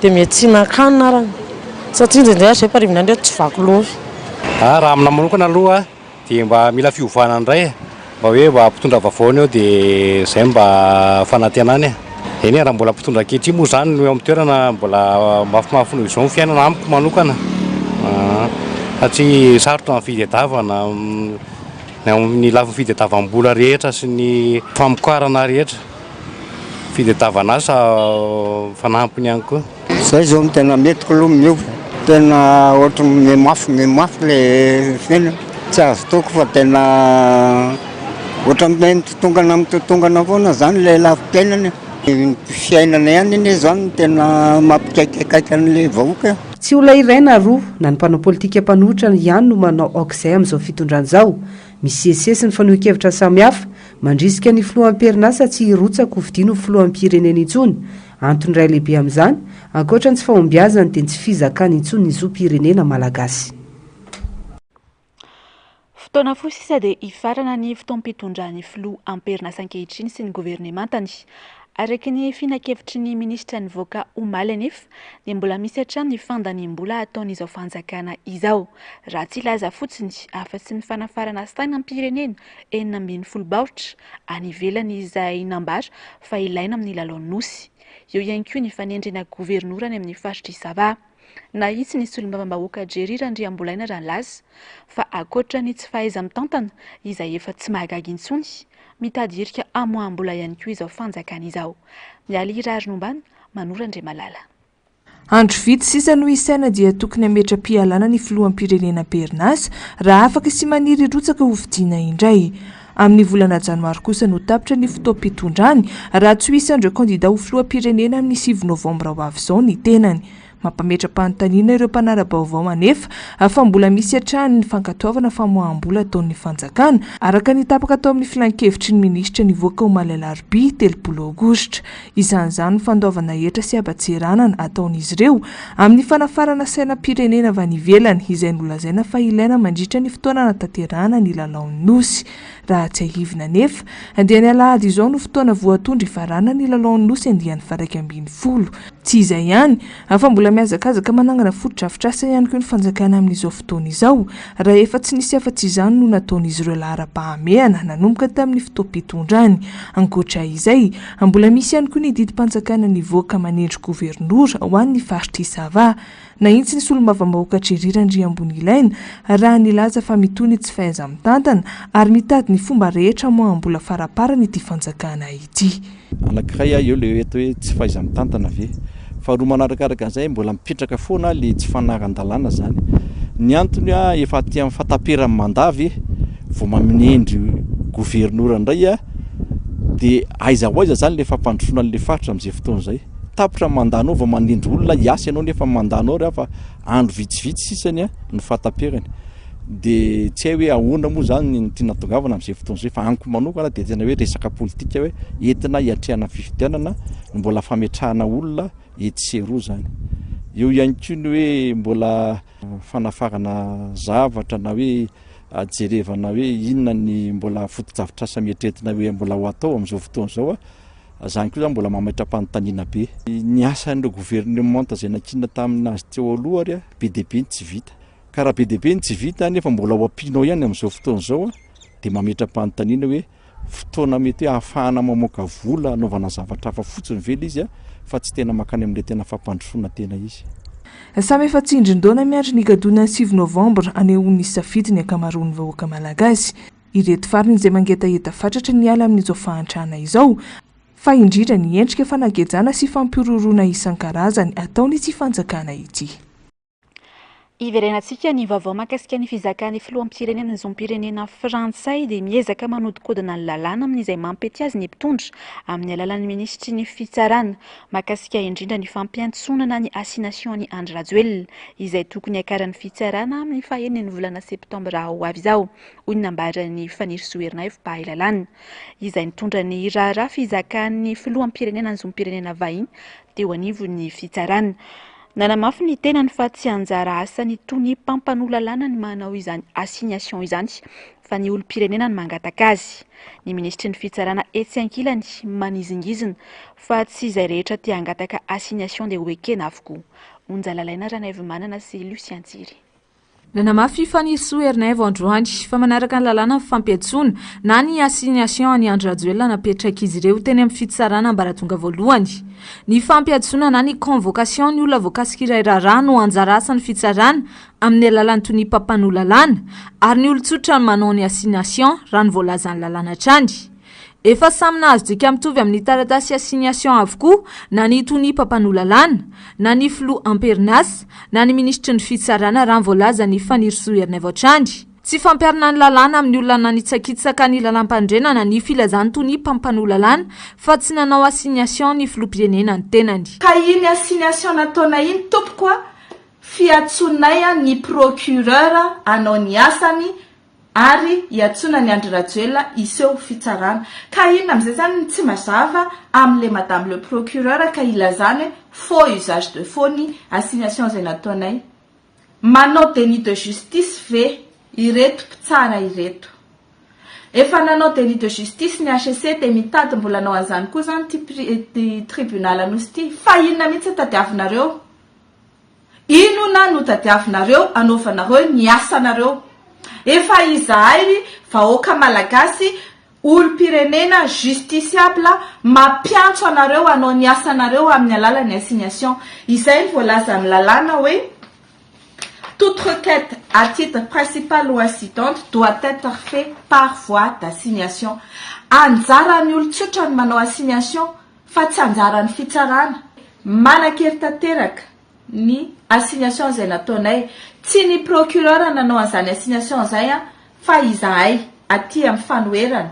dia mety tsy hihinan-kanina arany satria indraindray ary izay mparivinay ndray tsy vaky loha. Raha aminahy manokana aloha Dia mba mila fiovana indray e! Mba hoe mba mpitondra vaovao ny eo dia izay no mba fanantenana e! Eny e, raha mbola mpitondra ankehitriny moa izany no eo amin'ny toerana mbola mafimafy noho izao ny fiainana amiko manokana satria sarotra ny fitadiavana ny amin'ny lafiny fitadiavam-bola rehetra sy ny famokarana rehetra. Fitadiavana asa fanampiny ihany koa. Zay zao no tena mety k'aloha miova, tena ohatry ny mihamafy mihamafy le fiainana, tsy azo toky fa tena ohatran'ny hoe mitotongana mitotongana foana zany le lafim-piainana e, ny fiainana ihany anie zany no tena mampikaikaikaika an'le vahoaka e. Tsy olona iray na roa, na ny mpanao politika mpanohitra ihany no manao aok'izay amin'izao fitondrana izao. Misesisesy ny fanehoan-kevitra samihafa, Mandrisika ny filoha am-perinasa tsy hirotsaka ho fidiana ho filoham-pirenena intsony. Antony iray lehibe amin'izany, ankoatra ny tsy fahombiazany dia ny tsy fizakany intsony ny zom-pirenena malagasy. Fotoana fohy sisa dia hifarana ny fotoam-pitondran'ny filoha am-perinasa ankehitriny sy ny governemantany. Araka ny fihinan-kevitry ny minisitra nivoaka omaly anefa dia mbola misy hatrany ny fandaniam-bola ataon'izao fanjakana izao. Raha tsy hilaza fotsiny afa-tsy ny fanafarana sainam-pirenena 16 baoritra any ivelany izay nambara fa ilaina amin'ny lalaon'ny Nosy. Eo ihany koa ny fanendrena governora any amin'ny faritr'i Sava. Nahitsy ny solombavambahoaka Jerry Randriambolaina raha nilaza fa ankoatra ny tsy fahaiza-mitantana izay efa tsy mahagaga intsony, mitady hirika hamoaham-bola ihany koa izao fanjakana izao. Mialy Raharinombana, Manoro Andriamalala. Andro vitsy sisa no isaina dia tokony hametra-pialana ny filoham-pirenena am-perinasa raha afaka sy maniry hirotsaka ho fidiana indray. Amin'ny volana janoary kosa no tapitra ny fotoam-pitondrany raha tsy ho isan'ireo kandida ho filoham-pirenena amin'ny sivy novambra ho avy izao ny tenany. Mampametra-panontaniana ireo mpanara-baovao anefa fa mbola misy hatrany ny fankatoavana famoaham-bola ataon'ny fanjakana, araka ny tapaka tao amin'ny filankevitry ny minisitra nivoaka omaly alarobia 30 aogositra. Isan'izany ny fandoavana hetra sy haba-tseranana ataon'izy ireo amin'ny fanafarana sainam-pirenena avy any ivelany izay nolazaina fa ilaina mandritra ny fotoana hanatanterahana ny lalaon'ny Nosy. Raha tsiahivina anefa dia ny alahady izao no fotoana voatondro hifarana ny lalaon'ny Nosy andiany faha-11. Tsy izay ihany, fa mbola mihazakazaka manangana fotodrafitrasa ihany koa ny fanjakana amin'izao fotoana izao, raha efa tsy nisy afa-tsy izany no nataon'izy ireo laharam-pahamehana nanomboka tamin'ny fotoam-pitondrany. Ankoatra izay, mbola misy ihany koa ny didim-panjakana nivoaka manendry governora ho an'ny faritr'i Sava. Nahitsy ny solombavambahoaka Jerry Randriambonilaina raha nilaza fa mitohy ny tsy fahaiza-mitantana ary mitady ny fomba rehetra hamoaham-bola faraparany ity fanjakana ity. Anankiray eo le atao hoe tsy fahaiza-mitantana ve? Faharoa manarakaraka an'izay mbola mipetraka foana le tsy fanaran-dalàna zany. Ny antony efa aty amin'ny fahataperan'ny mandat ve vao manendry governora indray de aiza ho aiza zany le fampandrosoana an'le faritra amin'izay fotoana izay? Tapitra ny mandat-nao vao manendry olona hiasa ianao nefa ny mandat-nao ary fa andro vitsivitsy sisany no fahataperany. Dia tsy hay hoe ahoana moa izany no tiana hatongavana amin'izay fotoana izay fa amiko manokana dia tena hoe resaka politika hoe entina hiatrehana fifidianana no mbola fametrahana olona etsy sy eroa izany. Eo ihany koa ny hoe mbola fanafarana zavatra na hoe jerevana hoe inona ny mbola fotodrafitrasa mieritreritina hoe mbola ho atao amin'izao fotoana izao. Izany koa izany mbola mametra-panontaniana be. Ny asan'ireo governemanta izay nankinina tamin'azy teo aloha ary be dia be ny tsy vita. Ka raha be dia be ny tsy vita nefa mbola ho ampianao ihany amin'izao fotoana izao dia mametra-panontaniana hoe fotoana mety hoe ahafahana mamoaka vola hanaovana zavatra hafa fotsiny ve ilay izy fa tsy tena mankany amin'ilay tena fampandrosoana tena izy. Samy efa tsindrin-daona miandry ny higadonan'ny 9 novambra hanehoany ny safidy ny ankamaroan'ny vahoaka malagasy. Ireto farany izay mangetaheta fatratra ny hiala amin'izao fahantrana izao, fa indrindra ny endrika fanagejana sy fampihorohoroana isan-karazany ataon'ity fanjakana ity. Hiverenantsika ny vaovao mahakasika ny fizakan'ny filoham-pirenena ny zom-pirenena frantsay dia miezaka manodinkodina ny lalàna amin'izay mampety azy ny mpitondra amin'ny alalan'ny minisitry ny fitsarana mahakasika indrindra ny fampiantsoana na ny assignation an'i Andry Rajoelina izay tokony hiakaran'ny fitsarana amin'ny fahenin'ny volana septambra ho avy izao hoy ny nambaran'i Fanirisoa Ernaivo mpahay lalàna izay nitondra ny raharaha fizakan'ny filoham-pirenena ny zom-pirenena vahiny teo anivon'ny fitsarana. Nanamafy ny tenany fa tsy anjara asan'ny tonia mpampanoa lalàna ny manao izany assignation izany fa ny olom-pirenena no mangataka azy. Ny minisitry ny fitsarana etsy ankilany manizingizina fa tsy izay rehetra te hangataka assignation dia ho ekena avokoa. Onja Lalaina Ranaivomanana sy Lucien Tsiry. Nanamafy i Fanirisoa Ernaivo androany fa manaraka ny lalàna ny fampiantsoana na ny assignation an'i Andry Rajoelina napetrak'izy ireo teny amin'ny fitsarana ambaratonga voalohany. Ny fampiantsoana na ny convocation ny olona voakasik'iray raharaha no anjara asan'ny fitsarana amin'ny alalan'ny tonia mpampanoa lalàna ary ny olon-tsotra no manao ny assignation raha ny voalazan'ny lalàna hatrany. Efa samy nahazo dika mitovy amin'ny taratasy assignation avokoa na ny tonia mpampanoa lalàna, na ny filoha am-perinasa, na ny minisitry ny fitsarana raha ny voalazan'i Fanirisoa Ernaivo hatrany. Tsy fampiharana ny lalàna amin'ny olona nanitsakitsaka ny lalàmpanorenana ny filazan'ny tonia mpampanoa lalàna fa tsy nanao assignation ny filoham-pirenena ny tenany. Ka iny assignation nataonay iny tompoko a, fiantsoanay ny procureur hanao ny asany ary hiantsoana an'i Andry Rajoelina hiseho fitsarana. Ka inona amin'izay izany no tsy mazava amin'ilay madame le procureur ka ilazany hoe faux usage de faux ny assignation izay nataonay? Manao déni de justice ve ireto mpitsara ireto? Efa nanao déni de justice ny hcc dia mitady mbola hanao an'izany koa izany ity tribunal Anosy ity? Fa inona mihitsy no tadiavinareo? Inona no tadiavinareo anaovanareo ny asanareo? Efa izahay ry vahoaka malagasy olom-pirenena justiciable mampiantso anareo hanao ny asanareo amin'ny alalan'ny assignation. Izay no voalazan'ny lalàna hoe toute requête à titre principal ou incidente doit être fait par voie d'assignation. Anjaran'ny olon-tsotra ny manao assignation fa tsy anjaran'ny fitsarana. Manan-kery tanteraka ny assignation izay nataonay. Tsy ny procureur nanao an'izany assignation izay an, fa izahay aty amin'ny fanoherana.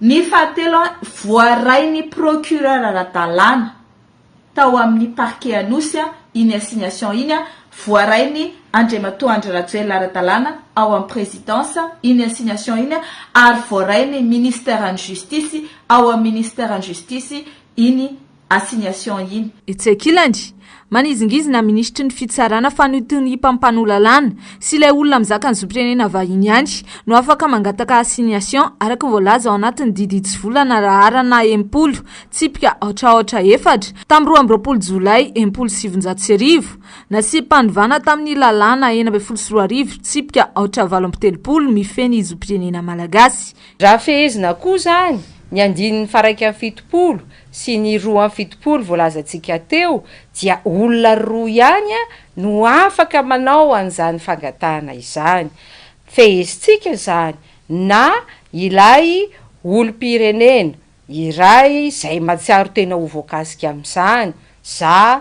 Ny fahatelo an, voarain'ny procureur ara-dalàna tao amin'ny parquet Anosy an. iny assignation iny voarain'i Andriamatoa Andry Rajoelina ara-dalàna ao amin'ny présidence iny assignation iny ary voarain'ny ministère-n'ny justice ao amin'ny ministère-n'ny justice iny assignation iny. Etsy ankilany, manizingizina minisitry ny fitsarana fa ny tonia mpampanoa lalàna sy ilay olona mizaka ny zom-pirenena vahiny ihany no afaka mangataka assignation araka ny voalaza ao anatin'ny didy hitsivolana laharana 60 tsipika aotra aotra efatra tamin'ny 22 jolay 1960 nasiam-panovana tamin'ny lalàna 2016 tsipika aotra 38 mifehy ny zom-pirenena malagasy. Raha fehezina koa izany ny andininy faha-71 sy ny 72 voalazantsika teo dia olona roa ihany no afaka manao an'izany fangatahana izany. Fehezintsika izany na ilay olom-pirenena iray izay mahatsiaro tena ho voakasika amin'izany, za,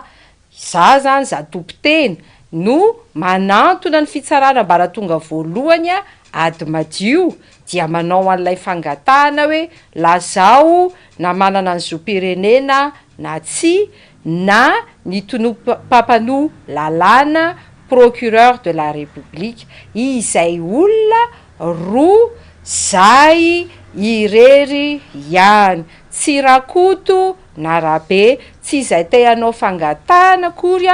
Za zany za tompon-tena no manantona ny fitsarana ambaratonga voalohany ady madio dia manao an'ilay fangatahana hoe lazao na manana ny zom-pirenena na tsia na ny tonoa mpampanoa lalàna procureur de la république izay olona roa zay irery ihany tsy Rakoto na Rabe, tsy izay te hanao fangatahana akory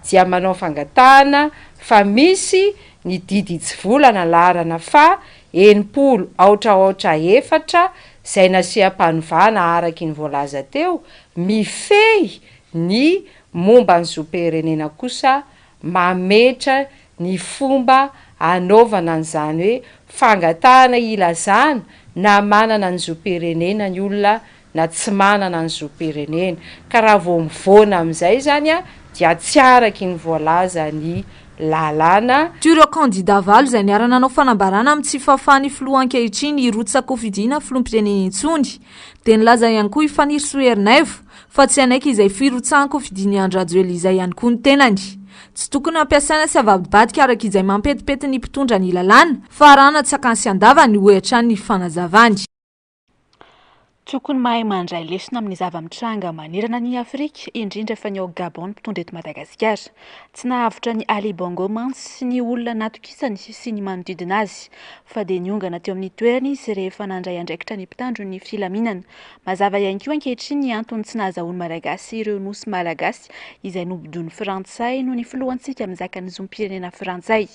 dia manao fangatahana fa misy ny didy hitsivolana laharana faha 60 aotra aotra efatra izay nasiam-panovana araky ny voalaza teo, mifehy ny momba ny zom-pirenena kosa mametra ny fomba anaovana an'izany hoe fangatahana ilazana na manana ny zom-pirenena ny olona na tsy manana ny zom-pirenena, ka raha vao mivoana amin'izay izany dia tsy araky ny voalazan'ny lalàna. Toy ireo kandida valo izay niara-nanao fanambarana amin'ny tsy fahafahan'ny filoha ankehitriny hirotsaka-hofidiana filoham-pirenena intsony, dia nilaza ihany koa i Fanirisoa Ernaivo fa tsy hanaiky izay firotsahan-kofidian'i Andry Rajoelina izay ihany koa ny tenany. Tsy tokony hampiasaina sy havadibadika araka izay mampetipety ny mpitondra ny lalàna, fa arahana tsy akany sy andavany, hoy hatrany ny fanazavany. Tokony mahay mandray lesona amin'ny zava-mitranga manerana an'i Afrika, indrindra fa ny ao Gabon ny mpitondra eto Madagasikara. Tsy nahavotra an'i Ali Bongo mantsy ny olona natokisany sy ny manodidina azy, fa dia niongana teo amin'ny toerany izy rehefa nandray andraikitra ny mpitandro ny filaminana. Mazava ihany koa ankehitriny ny antony tsy nahazahoan'ny Malagasy ireo nosy malagasy izay nobodoin'ny Frantsay noho ny filohantsika mizaka ny zom-pirenena frantsay.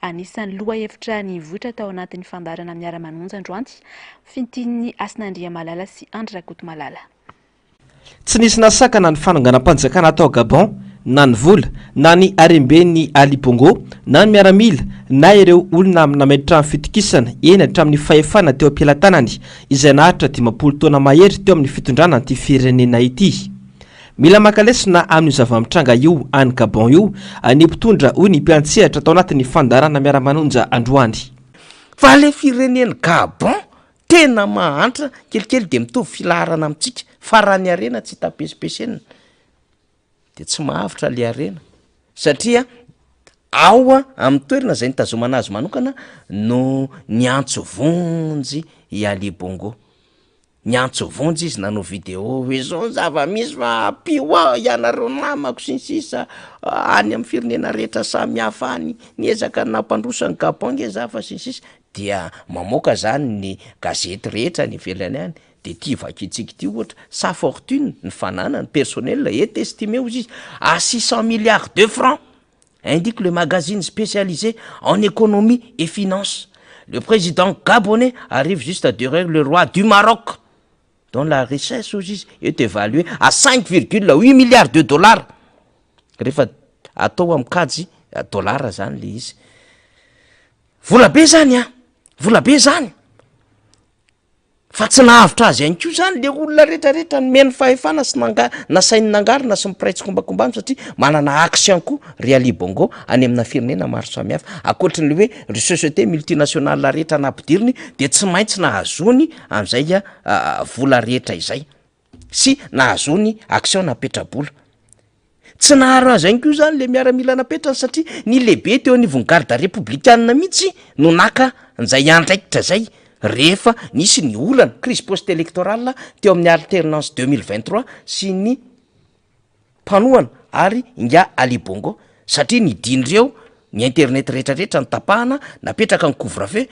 Anisan'ny lohahevitra nivoitra tao anatin'ny fandaharana Miara-manonja androany, fintinin'i Hasina Andriamalala sy Andry Rakotomalala. Tsy nisy nahasakana ny fanonganam-panjakana tao Gabon, na ny vola, na ny haremben'i Ali Bongo, na ny miaramila, na ireo olona nametrahany fitokisana, eny hatramin'ny fahefana teo am-pelatanany, izay naharitra 50 taona mahery teo amin'ny fitondrana an'ity firenena ity. Mila maka lesona amin'io zava-mitranga io any Gabon io ny mpitondra, hoy ny mpiantsehatra tao anatin'ny fandaharana Miara-manonja androany. Fa le firenen'i Gabon tena mahantra kelikely de mitovy filaharana amintsika fa raha ny harena tsy hita pesipesenina de tsy mahavotra le harena satria ao amin'ny toerana zay nitazomana azy manokana no niantso vonjy i Ali Bongo. Niantso vonjy izy nanao video hoe zao ny zava-misy fa ampio aho ianareo namako sy ny sisa any amin'ny firenena rehetra samy hafa any, niezaka nampandroso an'i Gabon nge za fa sy ny sisa, dia mamoaka zany ny gazety rehetra any ivelany any, de ty vakintsika ty ohatra, sa fortune, ny fananany personnel est estimé hozy izy à 600 milliards de francs. Indique le magazine spécialisé en économie et finance. Le président gabonais arrive juste derrière le roi du Maroc dont la richesse hozy izy est évaluée à 5,8 milliards de dollars. Rehefa atao amin'ny kajy dollar zany le izy. Vola be zany an! Vola be zany! Fa tsy nahavotra azy ihany koa zany le olona retraretra nomeny fahefana sy nanga- nasainy nangarona sy mpiray tsikombakomba aminy satria manana action koa ry Ali Bongo any amina firenena maro samihafa. Ankoatry ny hoe ry société multinationale rehetra nampidiriny de tsy maintsy nahazoany an'izay vola rehetra izay sy nahazoany action napetra-bola. Tsy naharo azy ihany koa izany le miaramila napetrany satria ny lehibe teo anivon'ny garde repoblikana mihitsy no naka an'izay andraikitra izay rehefa nisy ny olana, crise post-électorale teo amin'ny alternance 2023 sy ny mpanohana. ary ingahy Ali Bongo satria nidin'ireo ny internet rehetrarehetra notapahana, napetraka ny couvre feu,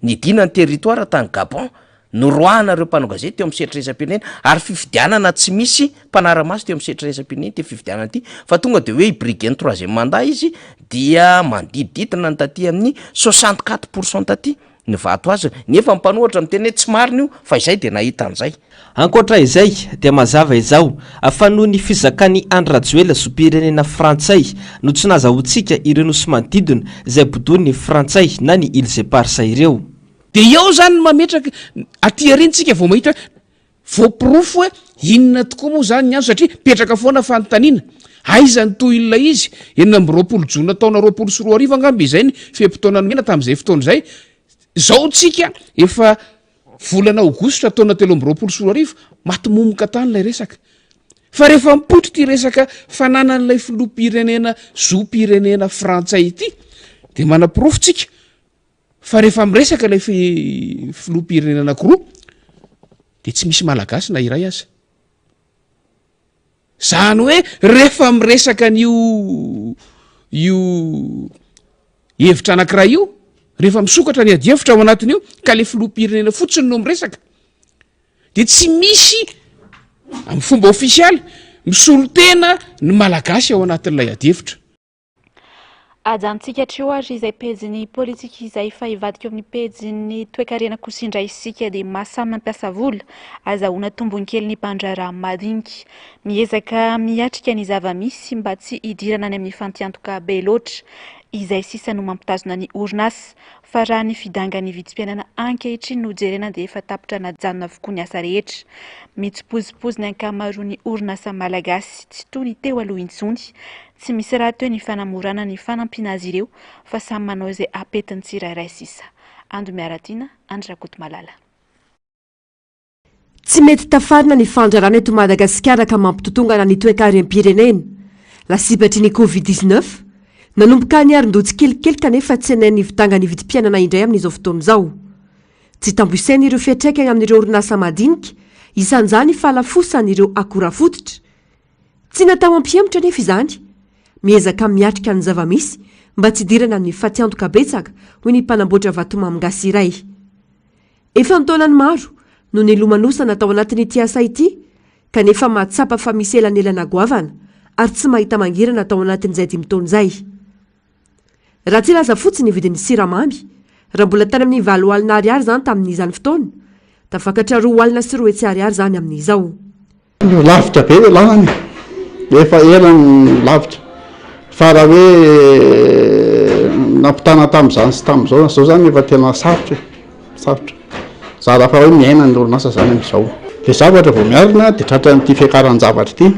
nidina ny territoire tany Gabon, noroahana ireo mpanao gazety teo amin'ny sehatra iraisam-pirenena ary fifidianana tsy misy mpanara-maso teo amin'ny sehatra iraisam-pirenena ity fifidianana ity fa tonga de hoe hi-briguer ny troisième mandat izy dia manodidididina ny taty amin'ny 64 pourcent taty ny vato azony nefa ny mpanohitra miteny hoe tsy marina io fa izay de nahita an'izay. Ankoatra izay dia mazava izao fa noho ny fizakan'i Andry Rajoelina zom-pirenena frantsay no tsy nazahoantsika ireo nosy manodidina izay bodoin'ny frantsay na ny Îles Éparses ireo. Dia eo izany ny mametraka, aty aoriana tsika vao mahita hoe voaporofo hoe inona tokoa moa izany ny antony satria mipetraka foana fanontaniana, aiza ny tohin'ilay izy? 26 jona taona 2020 angamba izay ny fe-potoana nomena tamin'izay fotoana izay, izao tsika efa volana aogositra taona 2023, maty momoka tany ilay resaka. Fa rehefa mipoitra ity resaka fananan'ilay filoham-pirenena zom-pirenena frantsay ity dia manaporofo tsika Fa rehefa miresaka ilay filoham-pirenena anakiroa dia tsy misy Malagasy na iray aza. Zany hoe rehefa miresaka an'io io hevitra anakiray io, rehefa misokatra ny adihevitra ao anatin'io ka le filoham-pirenena fotsiny no miresaka dia tsy misy amin'ny fomba ofisialy misolo tena ny Malagasy ao anatin'ilay adihevitra. Ajanontsika hatreo ary izay pejin'ny politika izay fa hivadika eo amin'ny pejin'ny toekarena kosa indray isika dia maha samy mampiasa vola azahoana tombony kely ny mpandraharaha madinika. Miezaka miatrika ny zava-misy mba tsy hidirana any amin'ny fantiantoka be loatra. Izay sisa no mampitazona ny orinasa fa raha ny fidangan'ny vidim-piainana ankehitriny no jerena dia efa tapitra najanona avokoa ny asa rehetra. Mitsipozipozy ny ankamaroan'ny orinasa malagasy tsy toy ny teo aloha intsony. Tsy misy rahateo ny fanamorana ny fanampiana azy ireo fa samy manao izay apetiny tsirairay sisa. Ando Miaratiana, Andry Rakotomalala. Tsy mety tafarina ny fandrarana eto Madagasikara ka mampitotongana ny toekarem-pirenena. Lasibatry ny Covid 19, nanomboka niarin-doha tsikelikely kanefa tsenain'ny fidangan'ny vidim-piainana indray amin'izao fotoana izao. Tsy tambo isaina ireo fiantraikany amin'ireo orinasa madinika, isan'izany fahalafosan'ireo akora fototra. Tsy natao hampihemotra anefa izany. Miezaka miatrika ny zava-misy mba tsy hidirana amin'ny fatiantoka betsaka, hoy ny mpanamboatra vatomamy gasy iray. Efa an-taonany maro no nilomanosana tao anatin'ity asa ity kanefa mahatsapa fa misy elanelana goavana ary tsy mahita mangirana tao anatin'izay dimy taona izay. Raha tsy hilaza fotsiny ny vidin'ny siramamy, raha mbola tany amin'ny 80 ariary izany tamin'izany fotoana, tafakatra 220 ariary izany amin'izao. Lavitra be le lalana e, efa ela no lavitra, fa raha hoe nampitana tamin'izany sy tamin'izao, zao zany efa tena sarotra e, sarotra, zara fa hoe miaina ny orinasa zany amin'izao. Le zavatra vao miarina de tratran'ity fiakaran-javatra ity,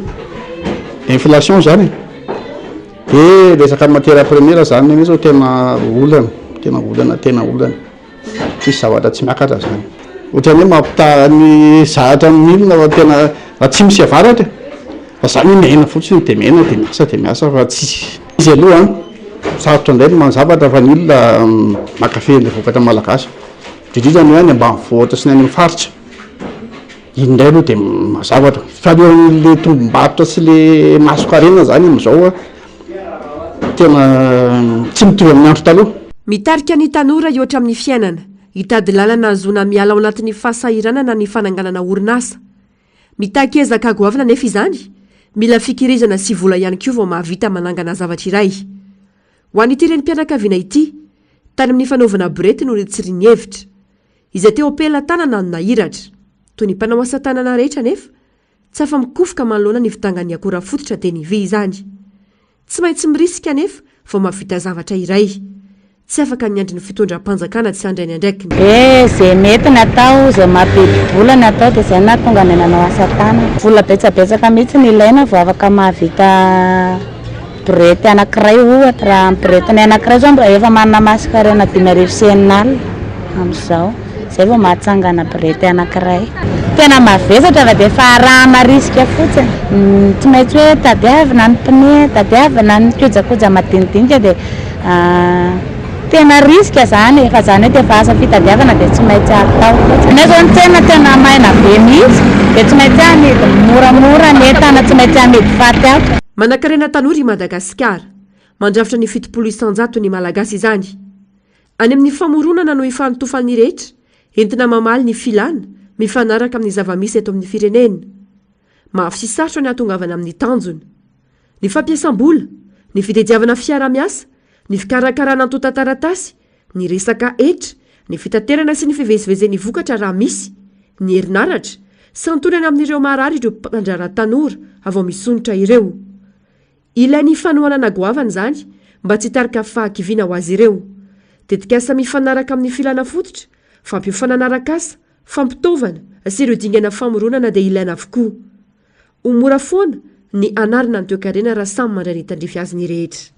inflation zany e, de resaka matière première zany anie zao tena olana, tena olana, tena olana. Tsisy zavatra tsy miakatra zany. Ohatran'ny hoe mampitaha ny zahatra amin'ny milina fa tena atsimo sy avaratra e. Fa zany hoe miaina fotsiny dia miaina dia miasa dia miasa fa tsisy. Izy aloha an, sarotra indray ny manao zavatra fa ny olona mankafy an'ilay vokatra malagasy. Indrindra ny hoe any ambanivohitra sy ny any amin'ny faritra. Iny indray aloha dia mazava. Fa eo amin'ilay tombom-barotra sy ilay masonkarena zany amin'izao an, Tena tsy mitovy amin'ny andro taloha. Mitarika ny tanora hihoatra amin'ny fiainana, hitady lalana ahazoana miala ao anatin'ny fahasahiranana ny fananganana orinasa. Mitaky ezaka goavana anefa izany, mila fikirizana sy vola ihany koa vao mahavita manangana zavatra iray. Ho an'ity renim-pianakaviana ity, tany amin'ny fanaovana borety no nitsirian'ny hevitra. Izay teo am-pelatanana no nahiratra. Toy ny mpanao asa tanana rehetra anefa, Tsy afa-mikofoka manoloana ny fidangan'ny akora fototra dia ny vy izany. Tsy maintsy mirisika anefa vao mahavita zavatra iray. Tsy afaka ny miandry ny fitondram-panjakana tsy handray ny andraikiny. Dia ze mety ny atao, ze mampidi-bola ny atao dia zay no nahatonga anay nanao asa tanana. Vola betsabetsaka mihitsy no ilaina vao afaka mahavita borety anankiray ohatra. Raha ny boretinay anankiray zao mba efa manana mascarena 6500 amin'izao. Zay vao mahatsangana borety anankiray. Tena mavesatra fa dia efa arahana risque fotsiny. Tsy maintsy hoe tadiavina ny pneu, tadiavina ny kojakoja madinidinika dia tena risque zany e, fa zany hoe efa asa fitadiavana dia tsy maintsy atao fotsiny. Ny anay zao ny tsena tena maina be mihitsy dia tsy maintsy amidy moramora ny entana, tsy maintsy amidy faty ato. Manankarena tanora i Madagasikara. Mandrafitra ny 70 isanjaton'ny Malagasy izany. Any amin'ny famoronana no ifantofan'ny rehetra, entina mamaly ny filàna, mifanaraka amin'ny zava-misy eto amin'ny firenena. Mafy sy sarotra ny hahatongavana amin'ny tanjona. Ny fampiasam-bola, ny fitediavana fiara-miasa, ny fikarakarana antontan-taratasy, ny resaka hetra, ny fitaterana sy ny fivezivezen'ny vokatra raha misy, ny herinaratra, santonana amin'ireo marary ireo mpandraharaha tanora vao misondrotra ireo. Ilain'ny fanohanana goavana izany mba tsy hitarika fahakiviana ho azy ireo. Tetikasa mifanaraka amin'ny filana fototra, fampiofanana arak'asa, fampitaovana sy ireo dingana famoronana dia ilaina avokoa. Ho mora foana ny hanarina ny toekarena raha samy mandray ny tandrify azy ny rehetra.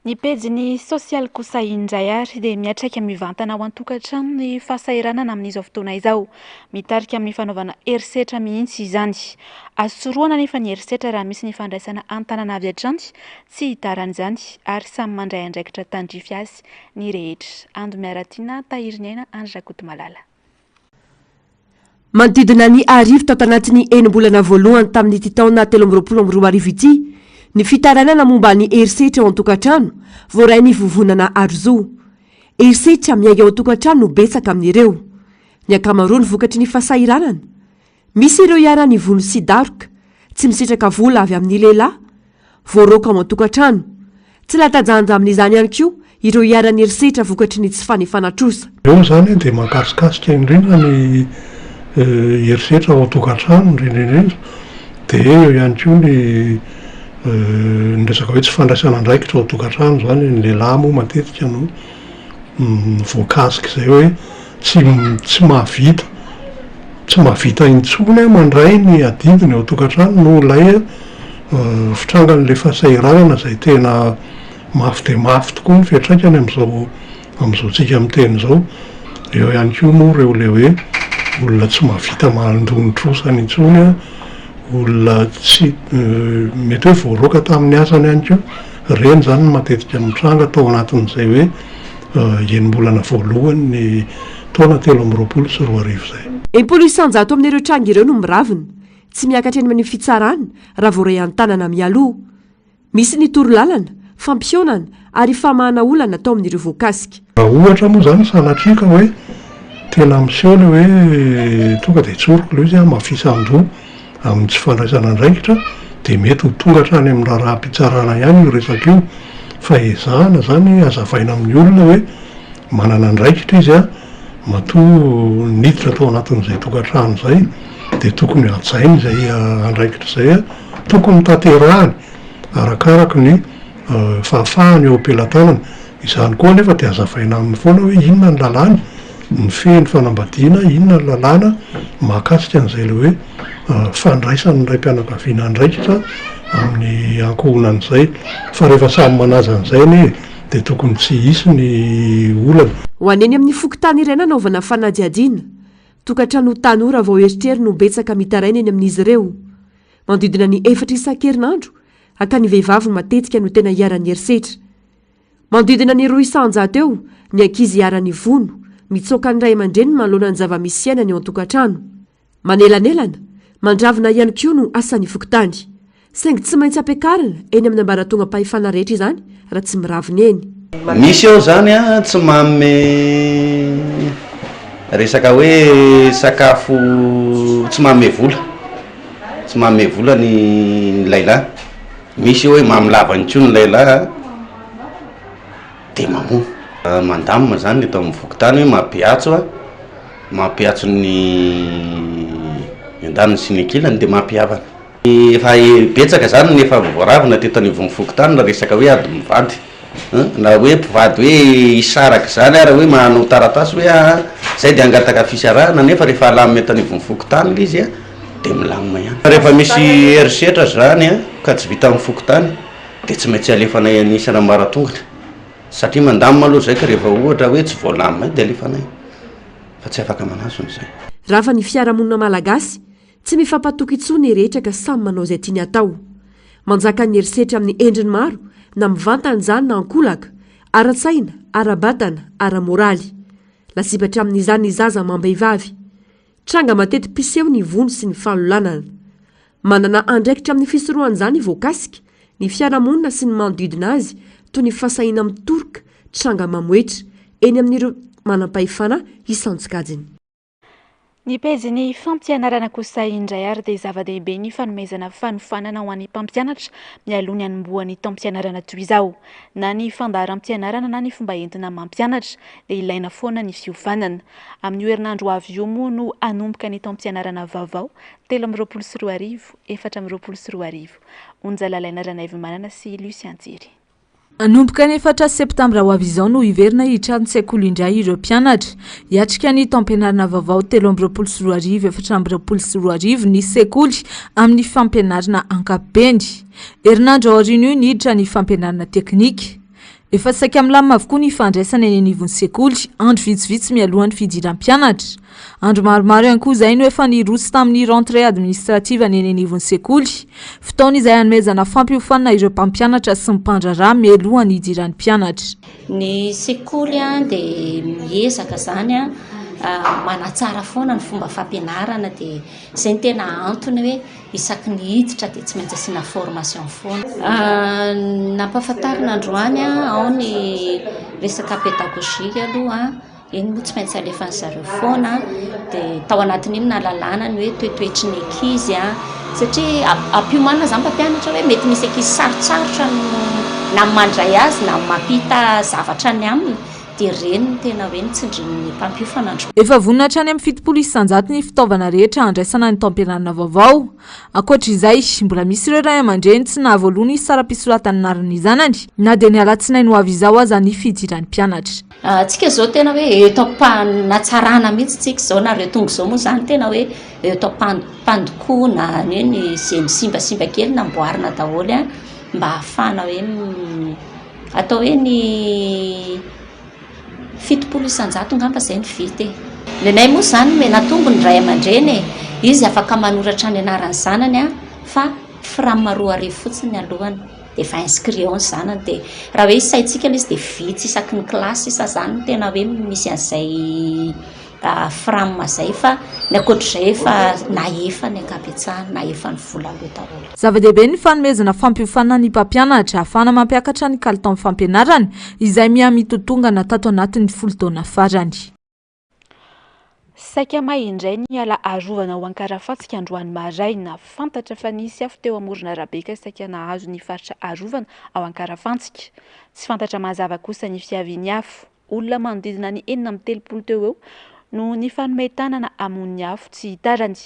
Ny pejin'ny sosialy kosa indray ary dia miatraika mivantana ao an-tokantrano ny fahasahiranana amin'izao fotoana izao. Mitarika amin'ny fanaovana herisetra mihitsy izany. Azo sorohana anefa ny herisetra raha misy ny fandraisana an-tanana avy hatrany, tsy hidaran'izany ary samy mandray andraikitra tandrify azy ny rehetra. Ando Miaratiana, Tahiriniaina, Andry Rakotomalala. Manodidina ny arivo tato anatin'ny enim-bolana voalohany tamin'ity taona 2023 ity ny fitarainana momba ny herisetra ao an-tokantrano voarain'ny vovonana Aro-zo. Herisetra miainga ao an-tokantrano no betsaka amin'ireo. Ny ankamaroany vokatry ny fahasahiranana. Misy ireo iharan'ny vono sy daroka, tsy misitraka vola avy amin'ny lehilahy, voaroaka ao an-tokantrano. Tsy latsa-danja amin'izany ihany koa ireo iharan'ny herisetra vokatry ny tsy fanefana trosa. Eo izany dia mahakasikasika indrindra ny herisetra ao an-tokantrano indrindra indrindra, dia eo ihany koa ny ny resaka hoe tsy fandraisana andraikitra ao an-tokantrano izany, ny lehilahy moa matetika no voakasik'izay hoe tsy tsy mahavita tsy mahavita intsony mandray ny adidiny ao an-tokantrano noho ilay fitrangan'ilay fahasahiranana izay tena mafy dia mafy tokoa ny fiantraikany amin'izao amin'izao tsika miteny izao. Eo ihany koa moa ireo ilay hoe olona tsy mahavita mandoa ny trosany intsony, olona tsy mety hoe voaroaka tamin'ny asany ihany koa, ireny izany no matetika mitranga tao anatin'izay hoe enim-bolana voalohany ny taona 2023 izay. 60% amin'ireo tranga ireo no miravina, tsy miakatra eny amin'ny fitsarana raha voaray an-tanana mialoha. Misy ny torolalana, fampihaonana ary famahana olana atao amin'ireo voakasika. Raha ohatra moa izany sanatria ka hoe tena miseho ilay hoe tonga dia tsoriko ilay izy hamafisan-doha amin'ny tsy fandraisana andraikitra dia mety ho tonga hatrany amin'ny raharaham-pitsarana ihany io resaka io fa ezahana izany hazavaina amin'ny olona hoe manana andraikitra izy matoa niditra tao anatin'izay tokantrano izay dia tokony hajainy izay andraikitra izay, tokony tanterahany arakaraky ny fahafahany eo am-pelatanana. Izany koa anefa dia hazavaina aminy foana hoe inona ny lalàna mifehy ny fanambadiana, inona ny lalàna mahakasika an'izay ilay hoe fandraisan'ny raim-pianakaviana andraikitra amin'ny ankohonany izay. Fa rehefa samy manaja an'izay anie dia tokony tsy hisy ny olana. Ho an'ny eny amin'ny fokontany iray nanaovana fanadihadiana, tokantrano tanora vao eritreriny no betsaka mitaraina eny amin'izy ireo. Manodidina ny efatra isan-kerinandro, ka ny vehivavy matetika no tena iharan'ny herisetra. Manodidina ny 2% eo ny ankizy iharan'ny vono, mitsoaka ny ray aman-dreniny manoloana ny zava-misy iainany ao an-tokantrano. Manelanelana, mandravona ihany koa no asan'ny fokontany. Saingy tsy maintsy ampiakarina eny amin'ny ambaratongam-pahefana rehetra izany raha tsy miravona eny. Misy eo zany an tsy manome resaka hoe sakafo tsy manome vola, tsy manome vola ny lahilahy, misy hoe mamy lava intsony ny lahilahy an de mamono. Mandamina zany ny eto amin'ny fokontany hoe mampiantso an, mampiantso ny andaniny sy ny ankilany de mampihavana. Efa betsaka zany ny efa voaravina teto anivon'ny fokontany raha resaka hoe ady mivady an, na hoe mpivady hoe hisaraka zany ary hoe manao taratasy hoe aa zay de hangataka fisarahana nefa rehefa alamina eto anivon'ny fokontany le izy an de milamina ihany. Rehefa misy herisetra zany an ka tsy vitan'ny fokontany de tsy maintsy alefanay any isan'ambaratongany satria mandamina aloha zay ka rehefa ohatra hoe tsy voalamina de alefanay fa tsy afaka manazona zay. Rava ny fiarahamonina malagasy Tsy mifampatoky intsony ny rehetra ka samy manao izay tiany atao. Manjaka ny herisetra amin'ny endriny maro, na mivantana izany na ankolaka, ara-tsaina, ara-batana, ara-moraly. Lasibatra amin'izany ny zaza amam-behivavy. Tranga mateti-piseho ny vono sy ny fanolanana. Manana andraikitra amin'ny fisorohana izany voakasika ny fiarahamonina sy ny manodidina azy toy ny fahasahiana mitoroka tranga mamohetra eny amin'ireo manampahefana isan-tsokajiny. Ny pejin'ny fampianarana kosa indray ary dia zava-dehibe ny fanomezana fanofanana ho an'ny mpampianatra mialoha ny hanombohan'ny taom-pianarana toy izao. Na ny fandaharam-pianarana na ny fomba entina mampianatra dia ilaina foana ny fiofanana. Amin'io herinandro ho avy io moa no hanomboka ny taom-pianarana vaovao 2023, 2024. Onja Lalaina Ranaivomanana sy Lucien Tsiry. Hanomboka ny efatra septambra ho avy izao no hiverina hiditra an-tsekoly indray ireo mpianatra. Hiatrika ny taom-pianarana vaovao 2023 2024 ny sekoly amin'ny fampianarana ankapobeny. Herinandro aorian'io ny hiditra ny fampianarana teknika. Efa saika milamina avokoa ny fandraisana eny anivon'ny sekoly, andro vitsivitsy mialohan'ny fidiran'ny mpianatra. Andro maromaro ihany koa izay no efa niroso tamin'ny rentrée administrative ny eny anivon'ny sekoly. Fotoana izay hanomezana fampiofanana ireo mpampianatra sy ny mpandraharaha mialohan'ny hidiran'ny mpianatra. Ny sekoly dia miezaka izany manatsara foana ny fomba fampianarana dia izay no tena antony hoe isaky ny hiditra dia tsy maintsy asiana formation foana. Nampahafantarina androany ao ny resaka pédagogique aloha, iny moa tsy maintsy alefan'ny zareo foana, dia tao anatin'iny nahalalana ny hoe toetoetry ny ankizy satria ampiomanina izany mpampianatra hoe mety misy ankizy sarotsarotra na ny mandray azy na ny mampita zavatra any aminy. dia ireny no tena hoe notsindrin'ny mpampiofana androany. Efa vonona hatrany amin'ny 70% ny fitaovana rehetra handraisana ny taom-pianarana vaovao. Ankoatra izay, mbola misy ireo ray aman-dreny tsy nahavoaloa ny saram-pisoratana anaran'ny zanany na dia ny alatsinainy ho avy izao aza ny fidiran'ny mpianatra. Tsika izao tena hoe eto am-panatsarana mihitsy tsika izao, nareo tonga izao moa izany tena hoe eto am-pandokoana ny hoe ny izay misimbasimba kely namboarina daholo mba hahafahana hoe Atao hoe ny 70% angamba izay no vita e. Ny anay moa izany nomena tombony ny ray aman-dreny e. Izy afaka manoratra ny anaran'ny zanany fa fram 2000 fotsiny ny alohany dia efa inscrit ao ny zanany. Dia raha hoe isaintsika ilay izy dia vitsy isaky ny kilasy sisa izany no tena hoe misy an'izay Fram zay fa ny ankoatr'izay efa nahefa ny ankabetsahany, nahefa ny vola aloha daholo. Zava-dehibe ny fanomezana fampiofanana ny mpampianatra ahafahana mampiakatra ny kalitaon'ny fampianarana izay miha-mitotongana tato anatin'ny folo taona farany. Saika may indray ny ala arovana ao Ankarafantsika androany maraina. Fantatra fa nisy afo teo amoron'arabe ka saika nahazo ny faritra arovana ao Ankarafantsika. Tsy fantatra mazava kosa ny fiavian'ny afo. Olona manodidina ny 36 teo ho eo no nifanome tanana hamono ny afo tsy hitarany.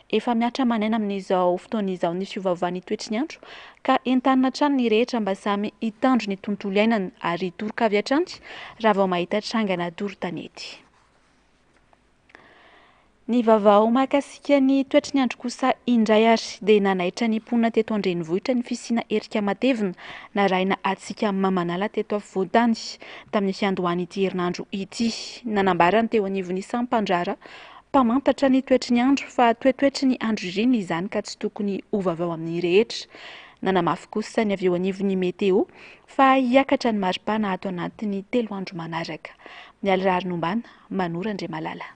Efa mihatra aman'aina amin'izao fotoana izao ny fiovaovan'ny toetry ny andro ka entanina hatrany ny rehetra mba samy hitandro ny tontolo iainana ary hitoroka avy hatrany raha vao mahita trangana doro tanety. Ny vaovao mahakasika ny toetry ny andro kosa indray ary dia nanaitra ny mponina teto an-drenivohitra ny fisiana erika matevina narahina hatsiaka mamanala teto afovoan-tany tamin'ny fiandohan'ity herinandro ity. Nanambara ny teo anivon'ny sampan-draharaha mpamantatra ny toetry ny andro fa toetoetry ny andro ririnina izany ka tsy tokony ho vaovao amin'ny rehetra. Nanamafy kosa ny avy eo anivon'ny Météo fa hiakatra ny maripana ato anatin'ny telo andro manaraka. Mialy Raharinombana, Manoro Andriamalala.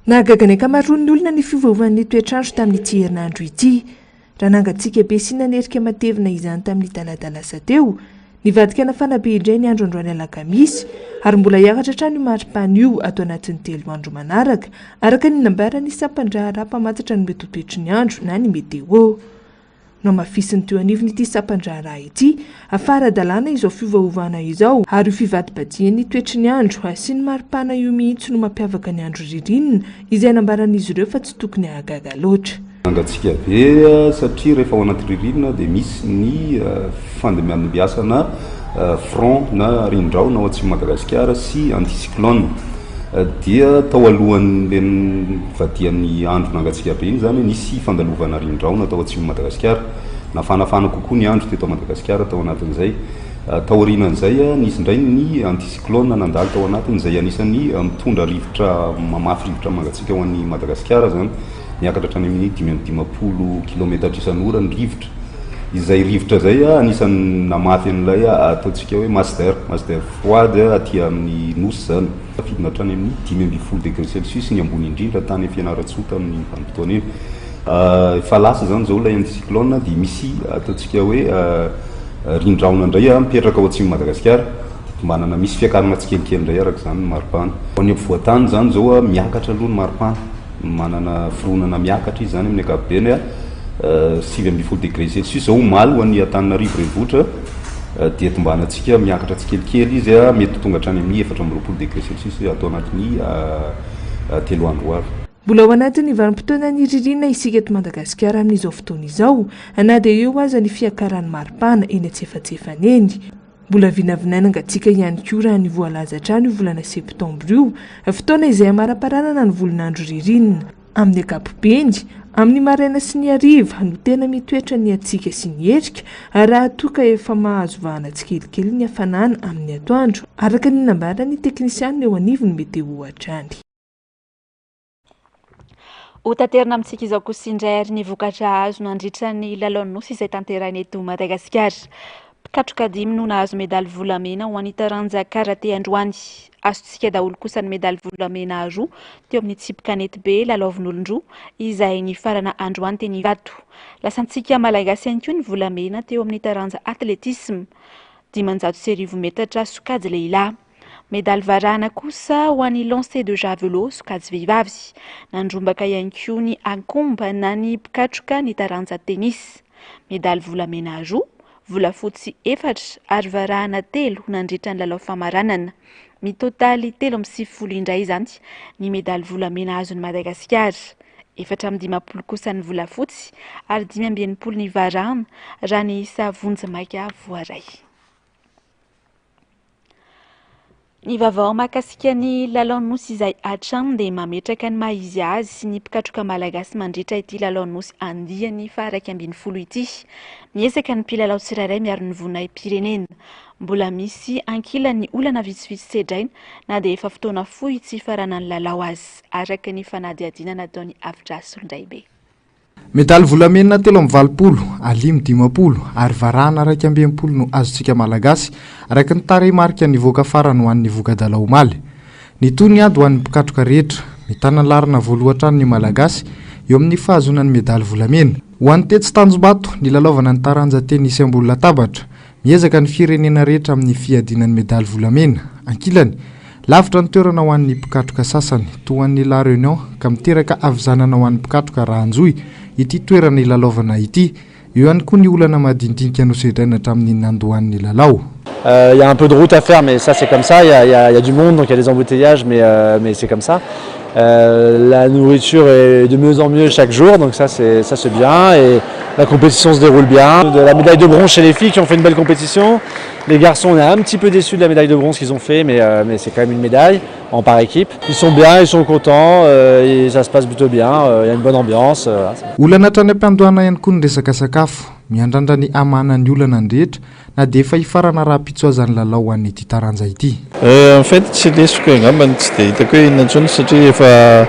Nahagaga ny ankamaroan'ny olona ny fiovaovan'ny toetr'andro tamin'ity herinandro ity. Raha nangatsiaka be sy nanerika matevina izany tamin'ny talata lasa teo, nivadika nafana be indray ny andro androany alakamisy, ary mbola hiakatra hatrany io maripana io ato anatin'ny telo andro manaraka, araka ny nambaran'ny sampan-draharaha mpamantatra ny mety ho toetry ny andro na ny Météo. Nohamafisin'ny teo anivon'ity sampan-draharaha ity fa ara-dalàna izao fiovaovana izao ary io fivadibadihan'ny toetry ny andro sy ny maripana io mihitsy no mampiavaka ny andro ririnina izay nambaran'izy ireo fa tsy tokony hahagaga loatra. Mangatsiaka be satria rehefa ao anaty ririnina dia misy ny fandimbiandimbiasana front na rindraona ao atsimon'i Madagasikara sy anticyclone. Dia tao alohan'ilay nivadihan'ny andro nangatsiaka be iny izany, nisy fandalovana rian-drahona tao atsimon'i Madagasikara. Nafanafana kokoa ny andro teto Madagasikara tao anatin'izay. Taorianan'izay, nisy indray ny anticyclone nandalo tao anatiny izay anisan'ny mitondra rivotra mamafy rivotra mangatsiaka ho an'i Madagasikara izany. Niakatra hatrany amin'ny 55 kilaometatra isan'ora ny rivotra. Izay rivotra izay anisan'ny namafy an'ilay ataontsika hoe masse d'air, masse d'air froide aty amin'ny nosy izany. Tafidina hatrany amin'ny 15 degré celsius ny ambony indrindra tany Fianarantsoa tamin'iny vanim-potoana iny. Efa lasa izany izao ilay anticyclone dia misy ataontsika hoe rindrahona indray mipetraka ao atsimon'i Madagasikara. Dia tombanana misy fiakarana tsikelikely indray araka izany ny maripana. Ho an'ny ampovoan-tany izany izao miakatra aloha ny maripana. Manana fironana miakatra izy izany amin'ny ankapobeny 19 degré celsius izao omaly ho an'i Antananarivo renivohitra dia tombanantsika miakatra tsikelikely izy mety ho tonga hatrany amin'ny 24 degré celsius ato anatin'ny 3 andro ho avy. Mbola ao anatin'ny vanim-potoanan'ny ririnina isika eto Madagasikara amin'izao fotoana izao, na dia eo aza ny fiakaran'ny maripana eny antsefatsefany eny. Mbola vinavinaina angatsiaka ihany koa raha ny voalaza hatrany io volana septambra io, fotoana izay hamaraparanana ny volon'andro ririnina. Amin'ny ankapobeny, amin'ny maraina sy ny hariva no tena mitoetra ny hatsiaka sy ny erika raha toa ka efa mahazo vahana tsikelikely ny hafanana amin'ny atoandro, araka ny nambaran'ny teknisianina eo anivon'ny Météo hatrany. Ho taterina amintsika izao kosa indray ary ny vokatra azo nandritra ny lalaon'ny Nosy izay tanterahina eto Madagasikara. Mpikatroka dimy no nahazo medaly volamena ho an'ny taranja karate androany. Azontsika daholo kosa ny medaly volamena roa teo amin'ny tsipy kanetibe lalaovin'olon-droa izay nifarana androany teny Ivato. Lasantsika Malagasy ihany koa ny volamena teo amin'ny taranja atletisma 1500 metatra sokajy lehilahy. Medaly varahana kosa ho an'ny lancer de javelot sokajy vehivavy. Nandrombaka ihany koa ny ankomba na ny mpikatroka ny taranja tennis. Medaly volamena roa, volafotsy efatra ary varahana telo nandritra ny lalao famaranana. Mitotaly 93 indray izany ny medaly volamena azon'i Madagasikara. 54 kosa ny volafotsy ary 65 ny varahana raha ny isa vonjimaika voaray. Ny vaovao mahakasika ny lalaon'ny Nosy izay hatrany dia mametraka ny maha izy azy sy ny mpikatroka malagasy mandritra ity lalaon'ny Nosy andiany faha-11 ity. Miezaka ny mpilalao tsirairay miaro ny voninahi-pirenena. Mbola misy ankilany olana vitsivitsy sedraina na dia efa fotoana fohy tsy hifaranan'ny lalao aza, araka ny fanadihadiana nataon'i Avotra Solondraibe. Medaly volamena 83, alimo 50 ary varahana 61 no azontsika Malagasy, araka ny tarehimarika nivoaka farany ho an'ny voka-dalao omaly. Nitohy ny ady ho an'ny mpikatroka rehetra. Mitana ny laharana voaloha hatrany ny Malagasy eo amin'ny fahazoana ny medaly volamena. Ho an'ny tetsy Tanjombato, nilalaovana ny taranja tenisy ambony latabatra. Miezaka ny firenena rehetra amin'ny fiadiana ny medaly volamena. Ankilany, lavitra ny toerana ho an'ny mpikatroka sasany, toa an'i La Réunion, ka miteraka havizanana ho an'ny mpikatroka raha hanjohy ity toerana ilalaovana ity. Eo ihany koa ny olana madinidinika nosedraina hatramin'ny nandohan'ny lalao. Il y a un peu de route à faire mais ça c'est comme ça, il y a, il y a du monde donc il y a des embouteillages mais, mais c'est comme ça. La nourriture est de mieux en mieux chaque jour donc ça c'est ça c'est bien et la compétition se déroule bien. De la médaille de bronze chez les filles qui ont fait une belle compétition. Les garçons on est un petit peu déçus de la médaille de bronze qu'ils ont fait mais, mais c'est quand même une médaille en par équipe. Ils sont bien, ils sont contents, et ça se passe plutôt bien, il y a une bonne ambiance. Olana hatrany am-piandohana ihany koa ny resaka sakafo. Miandrandra ny hamahana ny olana ny rehetra na dia efa hifarana rahampitso aza ny lalao ho an'ity taranja ity. En fait tsy lesiko angamba ny tsy dia hitako hoe inona intsony satria efa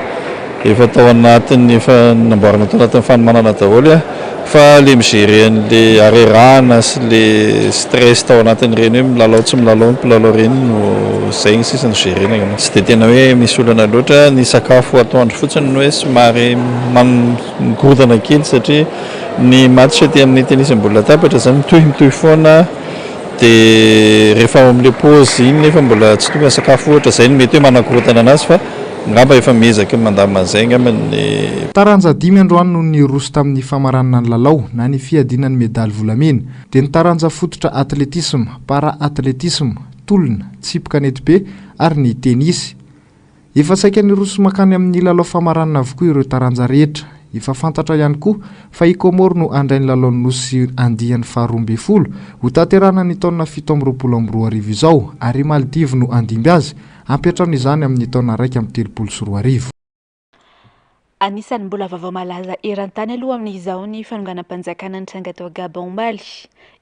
efa tao anatin'ny efa namboarina tao anatin'ny fanomanana daholo ah fa le mi-gérer an'le harerahana sy le stress tao anatin'ireny hoe milalao tsy milalao ny mpilalao ireny no zay ny sisa no gérer-na angamba. Tsy dia tena hoe misy olana loatra, ny sakafo atoandro fotsiny no hoe somary man- mikorontana kely satria Ny match aty amin'ny tennis ambony latabatra zany mitohy mitohy foana dia rehefa ao amin'ilay pause iny nefa mbola tsy tonga ny sakafo ohatra, izay no mety hoe manakorontana anazy fa angamba efa miezaka mandamina an'izay angamba ny. Taranja dimy androany no niroso tamin'ny famaranana ny lalao na ny fiadiana ny medaly volamena dia ny taranja fototra atletisma, para atletisma, tolona, tsipy kanetibe ary ny tenisy. Efa saika niroso mankany amin'ny lalao famaranana avokoa ireo taranja rehetra. Efa fantatra ihany koa fa i Comores no handray ny lalaon'ny Nosy andiany faharoa ambin'ny folo hotanterahina ny taona 2027 izao ary i Maldives no handimby azy hampiantrano izany amin'ny taona 2031. Anisan'ny mbola vaovao malaza eran-tany aloha amin'izao ny fanonganam-panjakana nitranga tao Gabon omaly.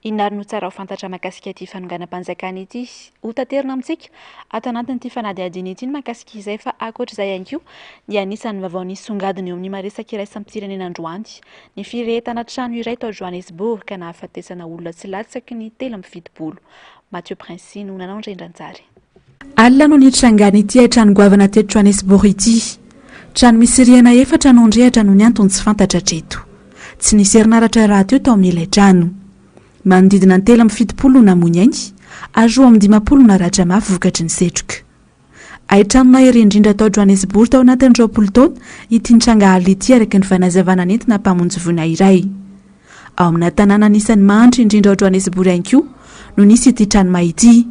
Inona ary no tsara ho fantatra mahakasika ity fanonganam-panjakana ity? Ho taterina amintsika ato anatin'ity fanadihadiana ity ny mahakasika izay fa ankoatra izay ihany koa dia anisan'ny vaovao nisongadina eo amin'ny maresaka iraisam-pirenena androany ny firehetana trano iray tao Johannesburg ka nahafatesana olona tsy latsaky ny 73. Mathieu Princi no nanao ny rindran-tsary. Alina no nitrangan'ity hain-trano goavana teto Johannesburg ity. Trano misy rihana efatra no nirehitra noho ny antony tsy fantatra hatreto. Tsy nisy herinaratra rahateo tao amin'ilay trano. Manodidina ny 73 no namoy ny ainy ary 52 no naratra mafy vokatry ny setroka. Hain-trano mahery indrindra tao Johannesburg tao anatin'ny 20 taona ity nitranga alina ity araka ny fanazavana nentina mpamonjy voina iray. Ao amina tanàna anisan'ny mahantra indrindra ao Johannesburg ihany koa no nisy ity trano may ity.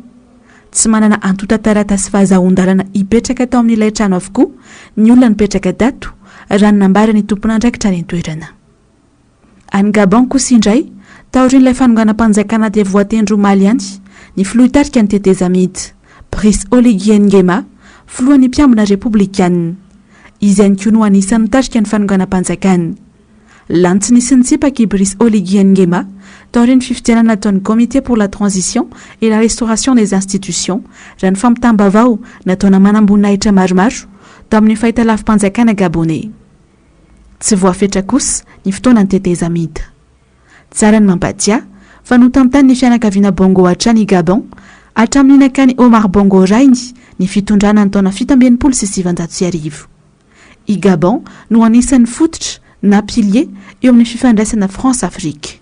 Tsy manana antontan-taratasy fahazahoan-dalana hipetraka tao amin'ilay trano avokoa ny olona nipetraka tato, raha ny nambaran'ny tompon'andraikitra any an-toerana. Any Gabon kosa indray, taorian'ilay fanonganam-panjakana dia voatendry omaly ihany ny filoha hitarika ny tetezamita, Brice Oligui Nguema, filohan'ny mpiambina repoblikanina. Izy ihany koa no anisan'ny nitarika ny fanonganam-panjakana. Lany tsy nisy nitsipaka i Brice Oligui Nguema taorian'ny fifidianana nataon'ny Comité pour la transition et la restauration des institutions, raha ny fampitam-baovao nataona manamboninahitra maromaro tao amin'ny fahitalavi-panjakana Gaboney. Tsy voafetra kosa ny fotoanan'ny tetezamita. Tsara ny mampatsiahy fa notantanin'ny fianakaviana Bongo hatrany i Gabon hatramin'ny nakan'i Omar Bongo rainy ny fitondrana ny taona 1967. I Gabon no anisan'ny fototra na pilier eo amin'ny fifandraisana France-Afrique.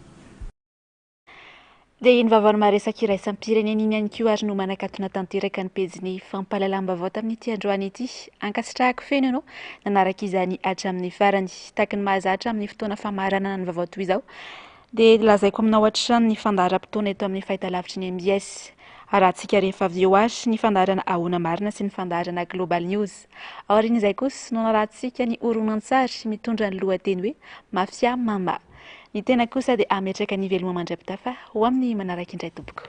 Dia iny vaovao maresaka iraisam-pirenena iny ihany koa ary no manakatona tanteraka ny pejin'ny fampahalalam-baovao tamin'ity androany ity. Ankasitrahako feno ianao nanaraka izany hatramin'ny farany. Tahaky ny mahazatra amin'ny fotoana famaranana ny vaovao toy izao dia lazaiko aminao hatrany ny fandaharam-potoana eto amin'ny fahitalavitry ny mbs. Arahantsika rehefa avy eo ary ny fandaharana Ahoana Marina sy ny fandaharana Global News. Aorian'izay kosa no hanarahantsika ny horonantsary mitondra ny lohateny hoe Mafia Mama. Ny tena kosa dia hametraka ny veloma mandra-pitafa ho amin'ny manaraka indray tompoko.